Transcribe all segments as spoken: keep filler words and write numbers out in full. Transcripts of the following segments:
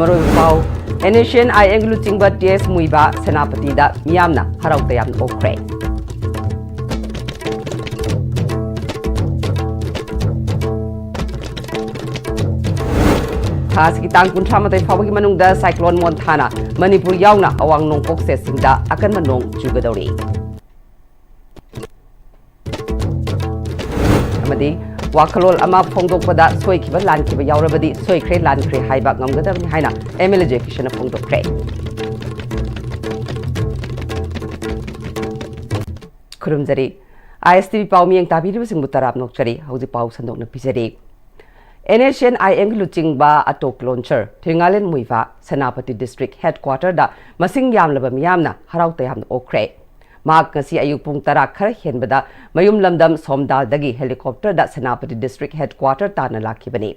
ꯃꯔꯨꯑꯣꯏꯕ ꯄꯥꯎ, and S and ꯑꯥꯏ ꯑꯦꯝꯒꯤ ꯂꯨꯆꯤꯡꯕ ꯇꯤ ꯑꯦꯁ ꯃꯨꯏꯕꯥ ꯁꯦꯅꯥꯄꯇꯤꯗ ꯃꯤꯌꯥꯝꯅ ꯍꯔꯥꯎ ꯇꯌꯥꯝꯅ ꯑꯣꯛꯈ꯭ꯔꯦ꯫ ꯊꯥ ꯑꯁꯤꯒꯤ ꯇꯥꯡ ꯀꯨꯟꯊ꯭ꯔꯥ ꯃꯥꯊꯣꯏ ꯐꯥꯎꯕꯒꯤ ꯃꯅꯨꯡꯗ ꯁꯥꯏꯀ꯭ꯂꯣꯟ ꯃꯣꯟꯊꯥꯅ ꯃꯅꯤꯄꯨꯔ ꯌꯥꯎꯅ ꯑꯋꯥꯡ ꯅꯣꯡꯄꯣꯛ ꯁ꯭ꯇꯦꯠꯁꯤꯡꯗ ꯑꯀꯟꯕ ꯅꯣꯡ ꯆꯨꯒꯗꯧꯔꯤ꯫ ꯑꯃꯗꯤ ꯋꯥꯈꯜꯂꯣꯟ ꯑꯃ ꯐꯣꯡꯗꯣꯛꯄꯗ ꯁꯣꯏꯈꯤꯕ ꯂꯥꯟꯈꯤꯕ ꯌꯥꯎꯔꯕꯗꯤ ꯁꯣꯏꯈ꯭ꯔꯦ ꯂꯥꯟꯈ꯭ꯔꯦ ꯍꯥꯏꯕ ꯉꯝꯒꯗꯕꯅꯤ ꯍꯥꯏꯅ ꯑꯦꯝ ꯑꯦꯜ ꯑꯦ ꯖꯦ ꯀꯤꯁꯟꯅ ꯐꯣꯡꯗꯣꯛꯈ꯭ꯔꯦ꯫ ꯈꯨꯔꯨꯝꯖꯔꯤ꯫ ꯑꯥꯏ ꯑꯦꯁ ꯇꯤ ꯚꯤ ꯄꯥꯎ ꯃꯤꯠꯌꯦꯡ ꯇꯥꯕꯤꯔꯤꯕꯁꯤꯡꯕꯨ ꯇꯔꯥꯝꯅ ꯑꯣꯛꯆꯔꯤ꯫ ꯍꯧꯖꯤꯛ ꯄꯥꯎ ꯁꯟꯗꯣꯛꯅ ꯄꯤꯖꯔꯤ꯫ ꯑꯦꯟ ꯑꯦꯁ ꯑꯦꯟ ꯑꯥꯏ ꯑꯦꯝꯒꯤ ꯂꯨꯆꯤꯡꯕ ꯑꯇꯣꯞ ꯂꯣꯟꯁꯔ ꯊꯣꯏꯉꯥꯂꯦꯟ ꯃꯨꯏꯕꯥ ꯁꯦꯅꯥꯄꯇꯤ ꯗꯤꯁꯇ꯭ꯔꯤꯛ ꯍꯦꯗꯀ꯭ꯋꯥꯇꯔꯗ ꯃꯁꯤꯡ ꯌꯥꯝꯂꯕ ꯃꯤꯌꯥꯝꯅ ꯍꯔꯥꯎ ꯇꯌꯥꯝꯅ ꯑꯣꯛꯈ꯭ꯔꯦ꯫ ꯃꯍꯥꯛ ꯉꯁꯤ ꯑꯌꯨꯛ ꯄꯨꯡ ꯇꯔꯥ ꯈꯔ ꯍꯦꯟꯕꯗ ꯃꯌꯨꯝ ꯂꯝꯗꯝ ꯁꯣꯝꯗꯥꯜꯗꯒꯤ ꯍꯦꯂꯤꯀꯣꯞꯇꯔꯗ ꯁꯦꯅꯥꯄꯇꯤ ꯗꯤꯁꯇ꯭ꯔꯤꯛ ꯍꯦꯗꯀ꯭ꯋꯥꯇꯔ ꯇꯥꯟꯅ ꯂꯥꯛꯈꯤꯕꯅꯤ꯫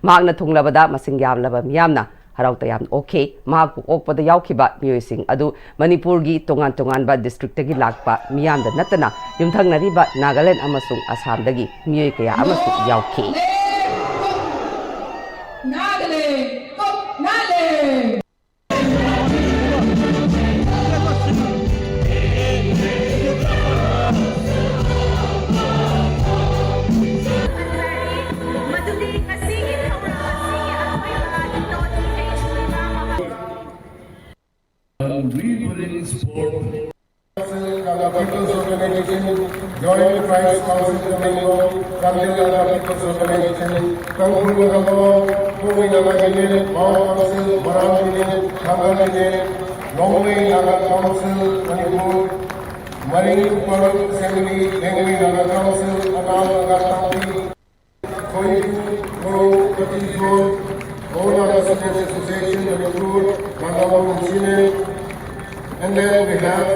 ꯃꯍꯥꯛꯅ ꯊꯨꯡꯂꯕꯗ ꯃꯁꯤꯡ ꯌꯥꯝꯂꯕ ꯃꯤꯌꯥꯝꯅ ꯍꯔꯥꯎ ꯇꯌꯥꯝꯅ ꯑꯣꯛꯈꯤ꯫ ꯃꯍꯥꯛꯄꯨ ꯑꯣꯛꯄꯗ ꯌꯥꯎꯈꯤꯕ ꯃꯤꯑꯣꯏꯁꯤꯡ ꯑꯗꯨ ꯃꯅꯤꯄꯨꯔꯒꯤ ꯇꯣꯉꯥꯟ ꯇꯣꯉꯥꯟꯕ ꯗꯤꯁꯇ꯭ꯔꯤꯛꯇꯒꯤ ꯂꯥꯛꯄ ꯃꯤꯌꯥꯝꯗ ꯅꯠꯇꯅ ꯌꯨꯝꯊꯪꯅꯔꯤꯕ ꯅꯥꯒꯥꯂꯦꯟ ꯑꯃꯁꯨꯡ ꯑꯁꯥꯝꯗꯒꯤ ꯃꯤꯑꯣꯏ ꯀꯌꯥ ꯑꯃꯁꯨ ꯌꯥꯎꯈꯤ꯫ Council, Naga People's Organization, Joint Tribes Council Tamenglong, Kargil Naga People's Organization, Tangkhul Naga Mawang, Pomi Naga Union, Mawang Council, Maram Union, Thangal Union, Rongmei Naga Council, Manipur, Maring Upper Assembly, Lengmei Naga Council, Anal Naga Tangkhul, Koitu, Koro, Kati Zone, All Naga Students Association, Manipur, Naga Women's Union, and then we have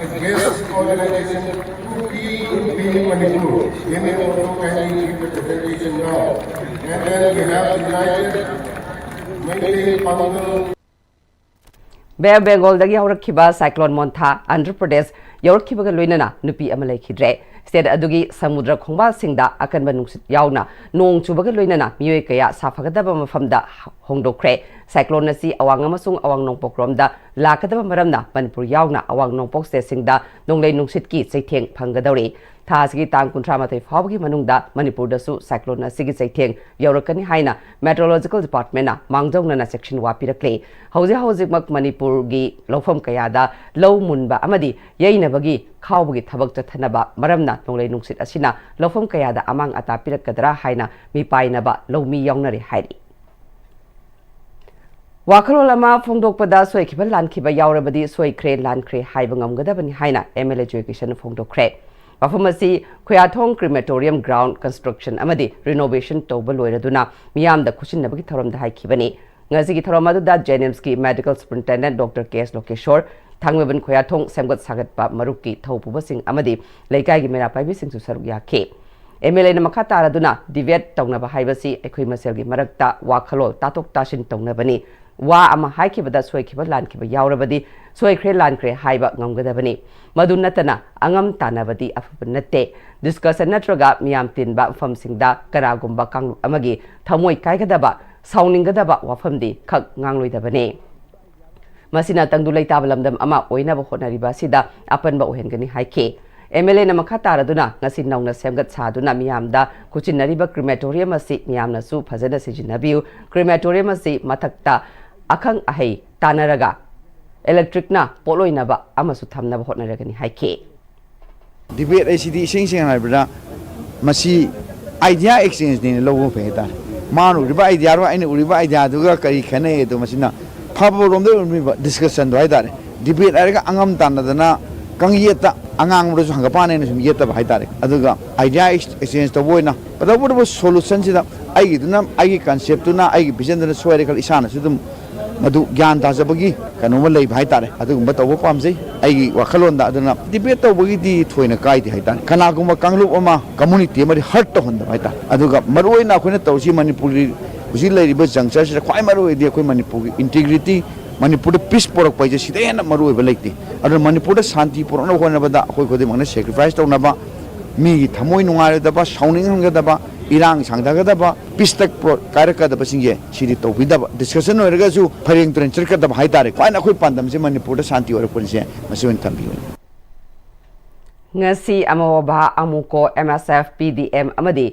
a guest organization, Kuki Inpi Manipur. They may also kindly give the presentation now. And then we have United Meitei Pangal. Bay of ꯕꯦꯡꯒꯣꯜꯗꯒꯤ ꯍꯧꯔꯛꯈꯤꯕ cyclone Montha Andhra Pradesh ꯌꯧꯔꯛꯈꯤꯕꯒ ꯂꯣꯏꯅꯅ ꯅꯨꯄꯤ ꯑꯃ ꯂꯩꯈꯤꯗ꯭ꯔꯦ꯫ State ꯑꯗꯨꯒꯤ ꯁꯃꯨꯗ꯭ꯔ ꯈꯣꯡꯕꯥꯜꯁꯤꯡꯗ ꯑꯀꯟꯕ ꯅꯨꯡꯁꯤꯠ ꯌꯥꯎꯅ ꯅꯣꯡ ꯆꯨꯕꯒ ꯂꯣꯏꯅꯅ ꯃꯤꯑꯣꯏ ꯀꯌꯥ ꯁꯥꯐꯒꯗꯕ ꯃꯐꯝꯗ ꯍꯣꯡꯗꯣꯛꯈ꯭ꯔꯦ꯫ ꯁꯥꯏꯀ꯭ꯂꯣꯟ ꯑꯁꯤ ꯑꯋꯥꯡ ꯑꯃꯁꯨꯡ ꯑꯋꯥꯡ ꯅꯣꯡꯄꯣꯛꯔꯣꯝꯗ ꯂꯥꯛꯀꯗꯕ ꯃꯔꯝꯅ ꯃꯅꯤꯄꯨꯔ ꯌꯥꯎꯅ ꯑꯋꯥꯡ ꯅꯣꯡꯄꯣꯛ ꯁ꯭ꯇꯦꯠꯁꯤꯡꯗ ꯅꯣꯡꯂꯩ ꯅꯨꯡꯁꯤꯠꯀꯤ ꯆꯩꯊꯦꯡ ꯐꯪꯒꯗꯧꯔꯤ꯫ ꯊꯥ ꯑꯁꯤꯒꯤ ꯇꯥꯡ ꯀꯨꯟꯊ꯭ꯔꯥ ꯃꯥꯊꯣꯏ ꯐꯥꯎꯕꯒꯤ ꯃꯅꯨꯡꯗ ꯃꯅꯤꯄꯨꯔꯗꯁꯨ ꯁꯥꯏꯀ꯭ꯂꯣꯟ ꯑꯁꯤꯒꯤ ꯆꯩꯊꯦꯡ ꯌꯧꯔꯛꯀꯅꯤ ꯍꯥꯏꯅ ꯃꯦꯇ꯭ꯔꯣꯂꯣꯖꯤꯀꯦꯜ ꯗꯤꯄꯥꯔꯠꯃꯦꯟꯅ ꯃꯥꯡꯖꯧꯅꯅ ꯆꯦꯛꯁꯤꯟꯋꯥ ꯄꯤꯔꯛꯂꯤ꯫ ꯍꯧꯖꯤꯛ ꯍꯧꯖꯤꯛꯃꯛ ꯃꯅꯤꯄꯨꯔꯒꯤ ꯂꯧꯐꯝ ꯀꯌꯥꯗ ꯂꯧ ꯃꯨꯟꯕ ꯑꯃꯗꯤ ꯌꯩꯅꯕꯒꯤ ꯈꯥꯎꯕꯒꯤ ꯊꯕꯛ ꯆꯠꯊꯅꯕ ꯃꯔꯝꯅ ꯅꯣꯡꯂꯩ ꯅꯨꯡꯁꯤꯠ ꯑꯁꯤꯅ ꯂꯧꯐꯝ ꯀꯌꯥꯗ ꯑꯃꯥꯡ ꯑꯇꯥ ꯄꯤꯔꯛꯀꯗ꯭ꯔꯥ ꯍꯥꯏꯅ ꯃꯤꯄꯥꯏꯅꯕ ꯂꯧꯃꯤ ꯌꯥꯎꯅꯔꯤ ꯍꯥꯏꯔꯤ꯫ ꯋꯥꯈꯜꯂꯣꯟ ꯑꯃ ꯐꯣꯡꯗꯣꯛꯄꯗ ꯁꯣꯏꯈꯤꯕ ꯂꯥꯟꯈꯤꯕ ꯌꯥꯎꯔꯕꯗꯤ ꯁꯣꯏꯈ꯭ꯔꯦ ꯂꯥꯟꯈ꯭ꯔꯦ ꯍꯥꯏꯕ ꯉꯝꯒꯗꯕꯅꯤ ꯍꯥꯏꯅ ꯑꯦꯝ ꯑꯦꯜ ꯑꯦ ꯖꯣꯏꯀꯤꯁꯟꯅ ꯐꯣꯡꯗꯣꯛꯈ꯭ꯔꯦ꯫ ꯃꯐꯝ ꯑꯁꯤ ꯈꯨꯌꯥꯊꯣꯡ ꯀ꯭ꯔꯤꯃꯦꯇꯣꯔꯤꯌꯝ ꯒ꯭ꯔꯥꯎꯟ ꯀꯟꯁꯇ꯭ꯔꯛꯁꯟ ꯑꯃꯗꯤ ꯔꯤꯅꯣꯚꯦꯁꯟ ꯇꯧꯕ ꯂꯣꯏꯔꯗꯨꯅ ꯃꯤꯌꯥꯝꯗ ꯈꯨꯠꯁꯤꯟꯅꯕꯒꯤ ꯊꯧꯔꯝꯗ ꯍꯥꯏꯈꯤꯕꯅꯤ꯫ ꯉꯁꯤꯒꯤ ꯊꯧꯔꯝ ꯑꯗꯨꯗ ꯖꯦꯅꯤꯝꯁꯀꯤ ꯃꯦꯗꯤꯀꯦꯜ ꯁꯨꯄꯔꯤꯟꯇꯦꯟꯗꯦꯟꯠ ꯗꯣꯛꯇꯔ ꯀꯦ ꯑꯦꯁ ꯂꯣꯀꯦꯁꯣꯔ, ꯊꯥꯡꯃꯩꯕꯟ ꯈꯨꯌꯥꯊꯣꯡ ꯁꯦꯝꯒꯠ ꯁꯥꯒꯠꯄ ꯃꯔꯨꯞꯀꯤ ꯊꯧꯄꯨꯕꯁꯤꯡ ꯑꯃꯗꯤ ꯂꯩꯀꯥꯏꯒꯤ ꯃꯩꯔꯥ ꯄꯥꯏꯕꯤꯁꯤꯡꯁꯨ ꯁꯔꯨꯛ ꯌꯥꯈꯤ꯫ ꯑꯦꯝ ꯑꯦꯜ ꯑꯦꯅ ꯃꯈꯥ ꯇꯥꯔꯗꯨꯅ ꯗꯤꯕꯦꯠ ꯇꯧꯅꯕ ꯍꯥꯏꯕꯁꯤ ꯑꯩꯈꯣꯏ ꯃꯁꯦꯜꯒꯤ ꯃꯔꯛꯇ ꯋꯥꯈꯜꯂꯣꯟ ꯇꯥꯊꯣꯛ ꯇꯥꯁꯤꯟ ꯇꯧꯅꯕꯅꯤ꯫ ꯋꯥ ꯑꯃ ꯍꯥꯏꯈꯤꯕꯗ ꯁꯣꯏꯈꯤꯕ ꯂꯥꯟꯈꯤꯕ ꯌꯥꯎꯔꯕꯗꯤ ꯁꯣꯏꯈ꯭ꯔꯦ ꯂꯥꯟꯈ꯭ꯔꯦ ꯍꯥꯏꯕ ꯉꯝꯒꯗꯕꯅꯤ꯫ ꯃꯗꯨ ꯅꯠꯇꯅ ꯑꯉꯝ ꯇꯥꯟꯅꯕꯗꯤ ꯑꯐꯕ ꯅꯠꯇꯦ꯫ ꯗꯤꯁꯀꯁꯟ ꯅꯠꯇ꯭ꯔꯒ ꯃꯤꯌꯥꯝ ꯇꯤꯟꯕ ꯃꯐꯝꯁꯤꯡꯗ ꯀꯅꯥꯒꯨꯝꯕ ꯀꯥꯡꯂꯨꯞ ꯑꯃꯒꯤ ꯊꯃꯣꯏ ꯀꯥꯏꯒꯗꯕ, ꯁꯥꯎꯅꯤꯡꯒꯗꯕ ꯋꯥꯐꯝꯗꯤ ꯈꯛ ꯉꯥꯡꯂꯣꯏꯗꯕꯅꯤ꯫ ꯃꯁꯤꯅ ꯇꯪꯗꯨ ꯂꯩꯇꯥꯕ ꯂꯝꯗꯝ ꯑꯃ ꯑꯣꯏꯅꯕ ꯍꯣꯠꯅꯔꯤꯕ ꯑꯁꯤꯗ ꯑꯄꯟꯕ ꯑꯣꯏꯍꯟꯒꯅꯤ ꯍꯥꯏꯈꯤ꯫ ꯑꯦꯝ ꯑꯦꯜ ꯑꯦꯅ ꯃꯈꯥ ꯇꯥꯔꯗꯨꯅ ꯉꯁꯤ ꯅꯧꯅ ꯁꯦꯝꯒꯠ ꯁꯥꯗꯨꯅ ꯃꯤꯌꯥꯝꯗ ꯈꯨꯠꯁꯤꯟꯅꯔꯤꯕ ꯀ꯭ꯔꯤꯃꯦꯇꯣꯔꯤꯌꯝ ꯑꯁꯤ ꯃꯤꯌꯥꯝꯅꯁꯨ ꯐꯖꯅ ꯁꯤꯖꯤꯟꯅꯕꯤꯌꯨ꯫ ꯀ꯭ꯔꯤꯃꯦꯇꯣꯔꯤꯌꯝ ꯑꯁꯤ ꯃꯊꯛꯇ ꯑꯈꯪ ꯑꯍꯩ ꯇꯥꯟꯅꯔꯒ ꯏꯂꯦꯛꯇ꯭ꯔꯤꯛꯅ ꯄꯣꯠꯂꯣꯏꯅꯕ ꯑꯃꯁꯨ ꯊꯝꯅꯕ ꯍꯣꯠꯅꯔꯒꯅꯤ ꯍꯥꯏꯈꯤ꯫ ꯗꯤꯕꯦꯠ ꯍꯥꯏꯁꯤꯗꯤ ꯏꯁꯦꯡ ꯁꯦꯡꯅ ꯍꯥꯏꯕꯗ ꯃꯁꯤ ꯑꯥꯏꯗꯤꯌꯥ ꯑꯦꯛꯁꯆꯦꯟꯖꯅꯦꯅ ꯂꯧꯕ ꯐꯩ ꯍꯥꯏꯇꯥꯔꯦ꯫ ꯃꯥꯅ ꯎꯔꯤꯕ ꯑꯥꯏꯗꯤꯌꯥꯗꯨꯒ ꯑꯩꯅ ꯎꯔꯤꯕ ꯑꯥꯏꯗꯤꯌꯥꯗꯨꯒ ꯀꯔꯤ ꯈꯦꯠꯅꯩ ꯑꯗꯣ ꯃꯁꯤꯅ ꯐꯕꯔꯣꯝꯗ ꯑꯣꯏꯔꯝꯃꯤꯕ ꯗꯤꯁꯀꯁꯟꯗꯣ ꯍꯥꯏꯇꯥꯔꯦ꯫ ꯗꯤꯕꯦꯠ ꯍꯥꯏꯔꯒ ꯑꯉꯝ ꯇꯥꯟꯅꯗꯅ ꯀꯪꯌꯦꯠꯇ ꯑꯉꯥꯡꯕꯗꯁꯨ ꯍꯪꯒꯄꯥꯟꯅꯦꯅ ꯁꯨꯝ ꯌꯦꯠꯇꯕ ꯍꯥꯏꯇꯥꯔꯦ꯫ ꯑꯗꯨꯒ ꯑꯥꯏꯗꯤꯌꯥ ꯑꯦꯛꯁꯆꯦꯟꯖ ꯇꯧꯕ ꯑꯣꯏꯅ ꯇꯧꯕꯇꯕꯨ ꯁꯣꯂꯨꯁꯟꯁꯤꯗ ꯑꯩꯒꯤꯗꯨꯅ ꯑꯩꯒꯤ ꯀꯟꯁꯦꯞꯇꯨꯅ ꯑꯩꯒꯤ ꯚꯤꯖꯟꯗꯨꯅ ꯁꯣꯏꯔꯦ ꯈꯜꯂ ꯏꯁꯥꯅꯁꯨ ꯑꯗꯨꯝ ꯃꯗꯨ ꯒ꯭ꯌꯥꯟ ꯇꯥꯖꯕꯒꯤ ꯀꯩꯅꯣꯝꯃ ꯂꯩꯕ ꯍꯥꯏꯇꯥꯔꯦ꯫ ꯑꯗꯨꯒꯨꯝꯕ ꯇꯧꯕ ꯄꯥꯝꯖꯩ ꯑꯩꯒꯤ ꯋꯥꯈꯜꯂꯣꯟꯗ꯫ ꯑꯗꯨꯅ ꯗꯤꯕꯦꯠ ꯇꯧꯕꯒꯤꯗꯤ ꯊꯣꯏꯅ ꯀꯥꯏꯗꯦ ꯍꯥꯏꯇꯥꯔꯦ꯫ ꯀꯅꯥꯒꯨꯝꯕ ꯀꯥꯡꯂꯨꯞ ꯑꯃ, ꯀꯝꯃꯨꯅꯤꯇꯤ ꯑꯃꯗꯤ ꯍꯔꯠ ꯇꯧꯍꯟꯗꯕ ꯍꯥꯏꯇꯥꯔꯦ꯫ ꯑꯗꯨꯒ ꯃꯔꯨꯑꯣꯏꯅ ꯑꯩꯈꯣꯏꯅ ꯇꯧꯔꯤꯁꯤ ꯃꯅꯤꯄꯨꯔꯒꯤ ꯍꯧꯖꯤꯛ ꯂꯩꯔꯤꯕ ꯖꯪꯆꯔꯁꯤꯗ ꯈ꯭ꯋꯥꯏ ꯃꯔꯨꯑꯣꯏꯗꯤ ꯑꯩꯈꯣꯏ ꯃꯅꯤꯄꯨꯔꯒꯤ ꯏꯟꯇꯤꯒ꯭ꯔꯤꯇꯤ, ꯃꯅꯤꯄꯨꯔꯗ ꯄꯤꯁ ꯄꯣꯔꯛꯄ ꯍꯥꯏꯁꯦ ꯁꯤꯗꯩ ꯍꯦꯟꯅ ꯃꯔꯨꯑꯣꯏꯕ ꯂꯩꯇꯦ꯫ ꯑꯗꯨꯅ ꯃꯅꯤꯄꯨꯔꯗ ꯁꯥꯟꯇꯤ ꯄꯨꯔꯛꯅꯕ ꯍꯣꯠꯅꯕꯗ ꯑꯩꯈꯣꯏ ꯈꯨꯗꯤꯡꯃꯛꯅ ꯁꯦꯀ꯭ꯔꯤꯐꯥꯏꯁ ꯇꯧꯅꯕ, ꯃꯤꯒꯤ ꯊꯃꯣꯏ ꯅꯨꯡꯉꯥꯏꯔꯣꯏꯗꯕ, ꯁꯥꯎꯅꯤꯡꯍꯟꯒꯗꯕ, ꯏꯔꯥꯡ ꯁꯥꯡꯊꯒꯗꯕ, ꯄꯤꯁꯇ ꯀꯥꯏꯔꯛꯀꯗꯕꯁꯤꯡꯁꯦ ꯁꯤꯗꯤ ꯇꯧꯕꯤꯗꯕ, ꯗꯤꯁꯀꯁꯟ ꯑꯣꯏꯔꯒꯁꯨ ꯐꯩꯔꯦꯡ ꯇꯨꯔꯦꯡ ꯆꯠꯀꯗꯕ ꯍꯥꯏꯇꯥꯔꯦ꯫ ꯈ꯭ꯋꯥꯏꯅ ꯑꯩꯈꯣꯏ ꯄꯥꯟꯗꯝꯁꯦ ꯃꯅꯤꯄꯨꯔꯗ ꯁꯥꯟꯇꯤ ꯑꯣꯏꯔꯛꯄꯁꯦ ꯃꯁꯤ ꯑꯣꯏꯅ ꯊꯝꯕꯤꯌꯨ꯫ ꯉꯁꯤ ꯑꯃꯣꯕ ꯑꯃꯨꯀꯣ, ꯑꯦꯝ ꯑꯦꯁ ꯑꯦꯐ, ꯄꯤ ꯗꯤ ꯑꯦꯝ ꯑꯃꯗꯤ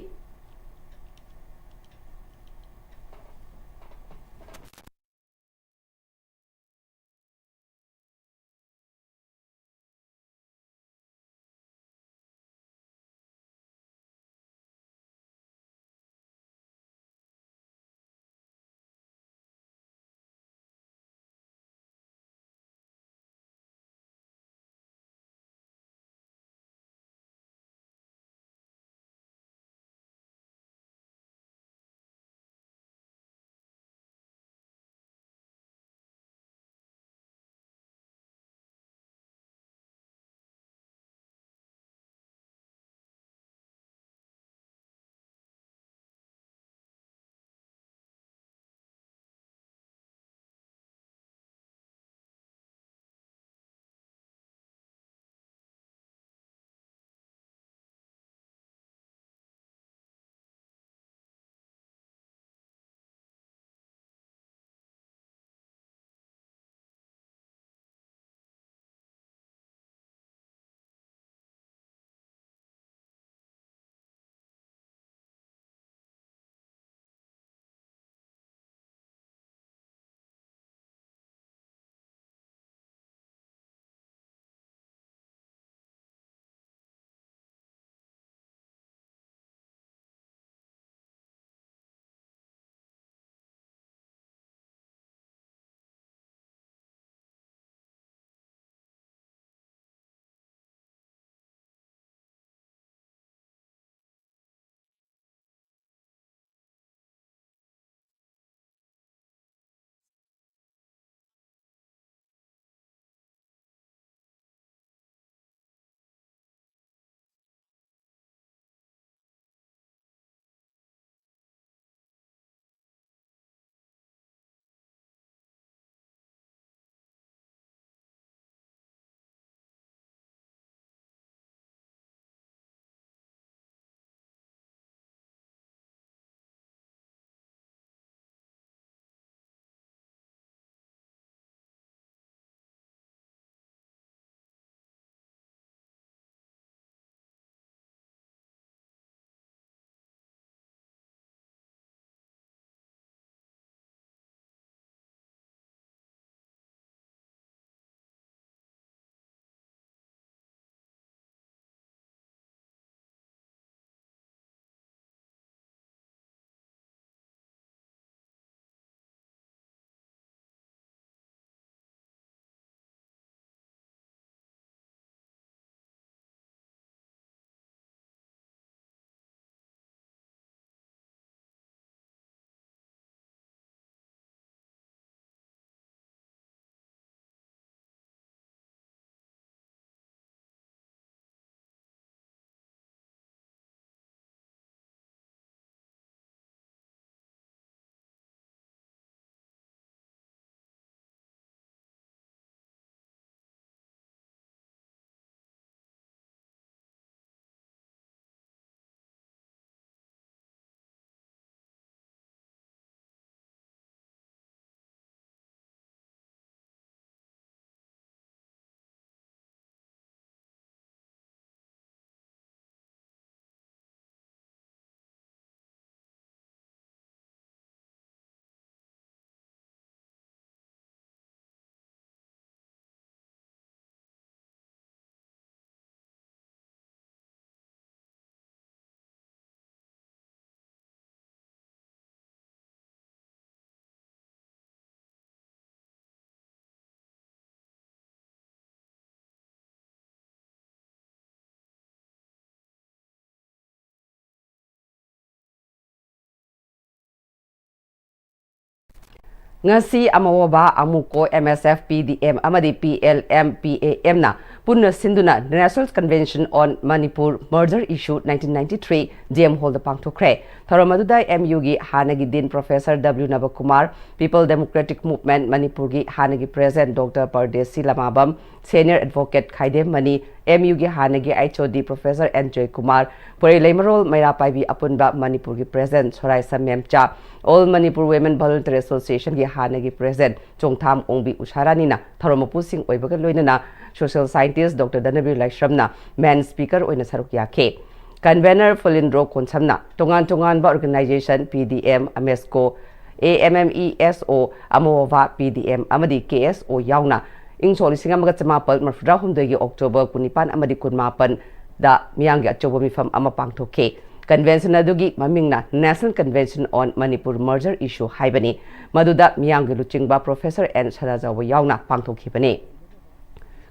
ꯉꯁꯤ ꯑꯃꯋꯣꯕꯥ, ꯑꯃꯨꯀꯣ, M S F P D M ꯑꯃꯗꯤ P L M P A M ꯅ ꯄꯨꯟꯅ ꯁꯤꯟꯗꯨꯅ National Convention on Manipur Merger Issue nineteen ninety-three D M Hall ꯗ ꯄꯥꯡꯊꯣꯛꯈ꯭ꯔꯦ꯫ ꯊꯧꯔꯝ ꯑꯗꯨꯗ M U ꯒꯤ ꯍꯥꯟꯅꯒꯤ Dean Professor W ꯅꯕꯀꯨꯃꯥꯔ, People Democratic Movement ꯃꯅꯤꯄꯨꯔꯒꯤ ꯍꯥꯟꯅꯒꯤ President Doctor Pardeshi Lamabam, Senior Advocate Khaidem Mani, M U ꯒꯤ ꯍꯥꯟꯅꯒꯤ H O D Professor N Joykumar, ꯄꯣꯏꯔꯩ ꯂꯩꯃꯔꯣꯜ ꯃꯩꯔꯥ ꯄꯥꯏꯕꯤ ꯑꯄꯨꯟꯕ ꯃꯅꯤꯄꯨꯔꯒꯤ President ꯁꯣꯔꯥꯏꯁꯝ ꯃꯦꯝꯆꯥ, All Manipur Women Voluntary Association ꯒꯤ ꯍꯥꯟꯅꯒꯤ President ꯆꯣꯡꯊꯥꯝ ꯑꯣꯡꯕꯤ ꯎꯁꯥꯔꯥꯅꯤꯅ ꯊꯧꯔꯝ ꯃꯄꯨꯁꯤꯡ ꯑꯣꯏꯕꯒ ꯂꯣꯏꯅꯅ Social Scientist Doctor ꯙꯅꯕꯤꯔ ꯂꯥꯏꯁ꯭ꯔꯝꯅ Main Speaker ꯑꯣꯏꯅ ꯁꯔꯨꯛ ꯌꯥꯈꯤ꯫ Convener ꯐꯨꯂꯤꯟꯗ꯭ꯔꯣ ꯀꯣꯟꯁꯝꯅ ꯇꯣꯉꯥꯟ ꯇꯣꯉꯥꯟꯕ organization P D M, AMESCO, A M M E S O, ꯑꯃꯣꯚꯥ, P D M ꯑꯃꯗꯤ K S O ꯌꯥꯎꯅ ꯏꯪ ꯁꯣꯛ ꯂꯤꯁꯤꯡ ꯑꯃꯒ ꯆꯃꯥꯄꯜ ꯃꯔꯤꯐꯨꯇꯔꯥꯍꯨꯝꯗꯣꯏꯒꯤ October ꯀꯨꯟꯅꯤꯄꯥꯟ ꯑꯃꯗꯤ ꯀꯨꯟꯃꯥꯄꯟꯗ ꯃꯤꯌꯥꯝꯒꯤ ꯑꯆꯧꯕ ꯃꯤꯐꯝ ꯑꯃ ꯄꯥꯡꯊꯣꯛꯈꯤ꯫ Convention ꯑꯗꯨꯒꯤ ꯃꯃꯤꯡꯅ National Convention on Manipur Merger Issue ꯍꯥꯏꯕꯅꯤ꯫ ꯃꯗꯨꯗ ꯃꯤꯌꯥꯝꯒꯤ ꯂꯨꯆꯤꯡꯕ Professor N ꯁꯗꯥꯖꯥꯎꯕ ꯌꯥꯎꯅ ꯄꯥꯡꯊꯣꯛꯈꯤꯕꯅꯤ꯫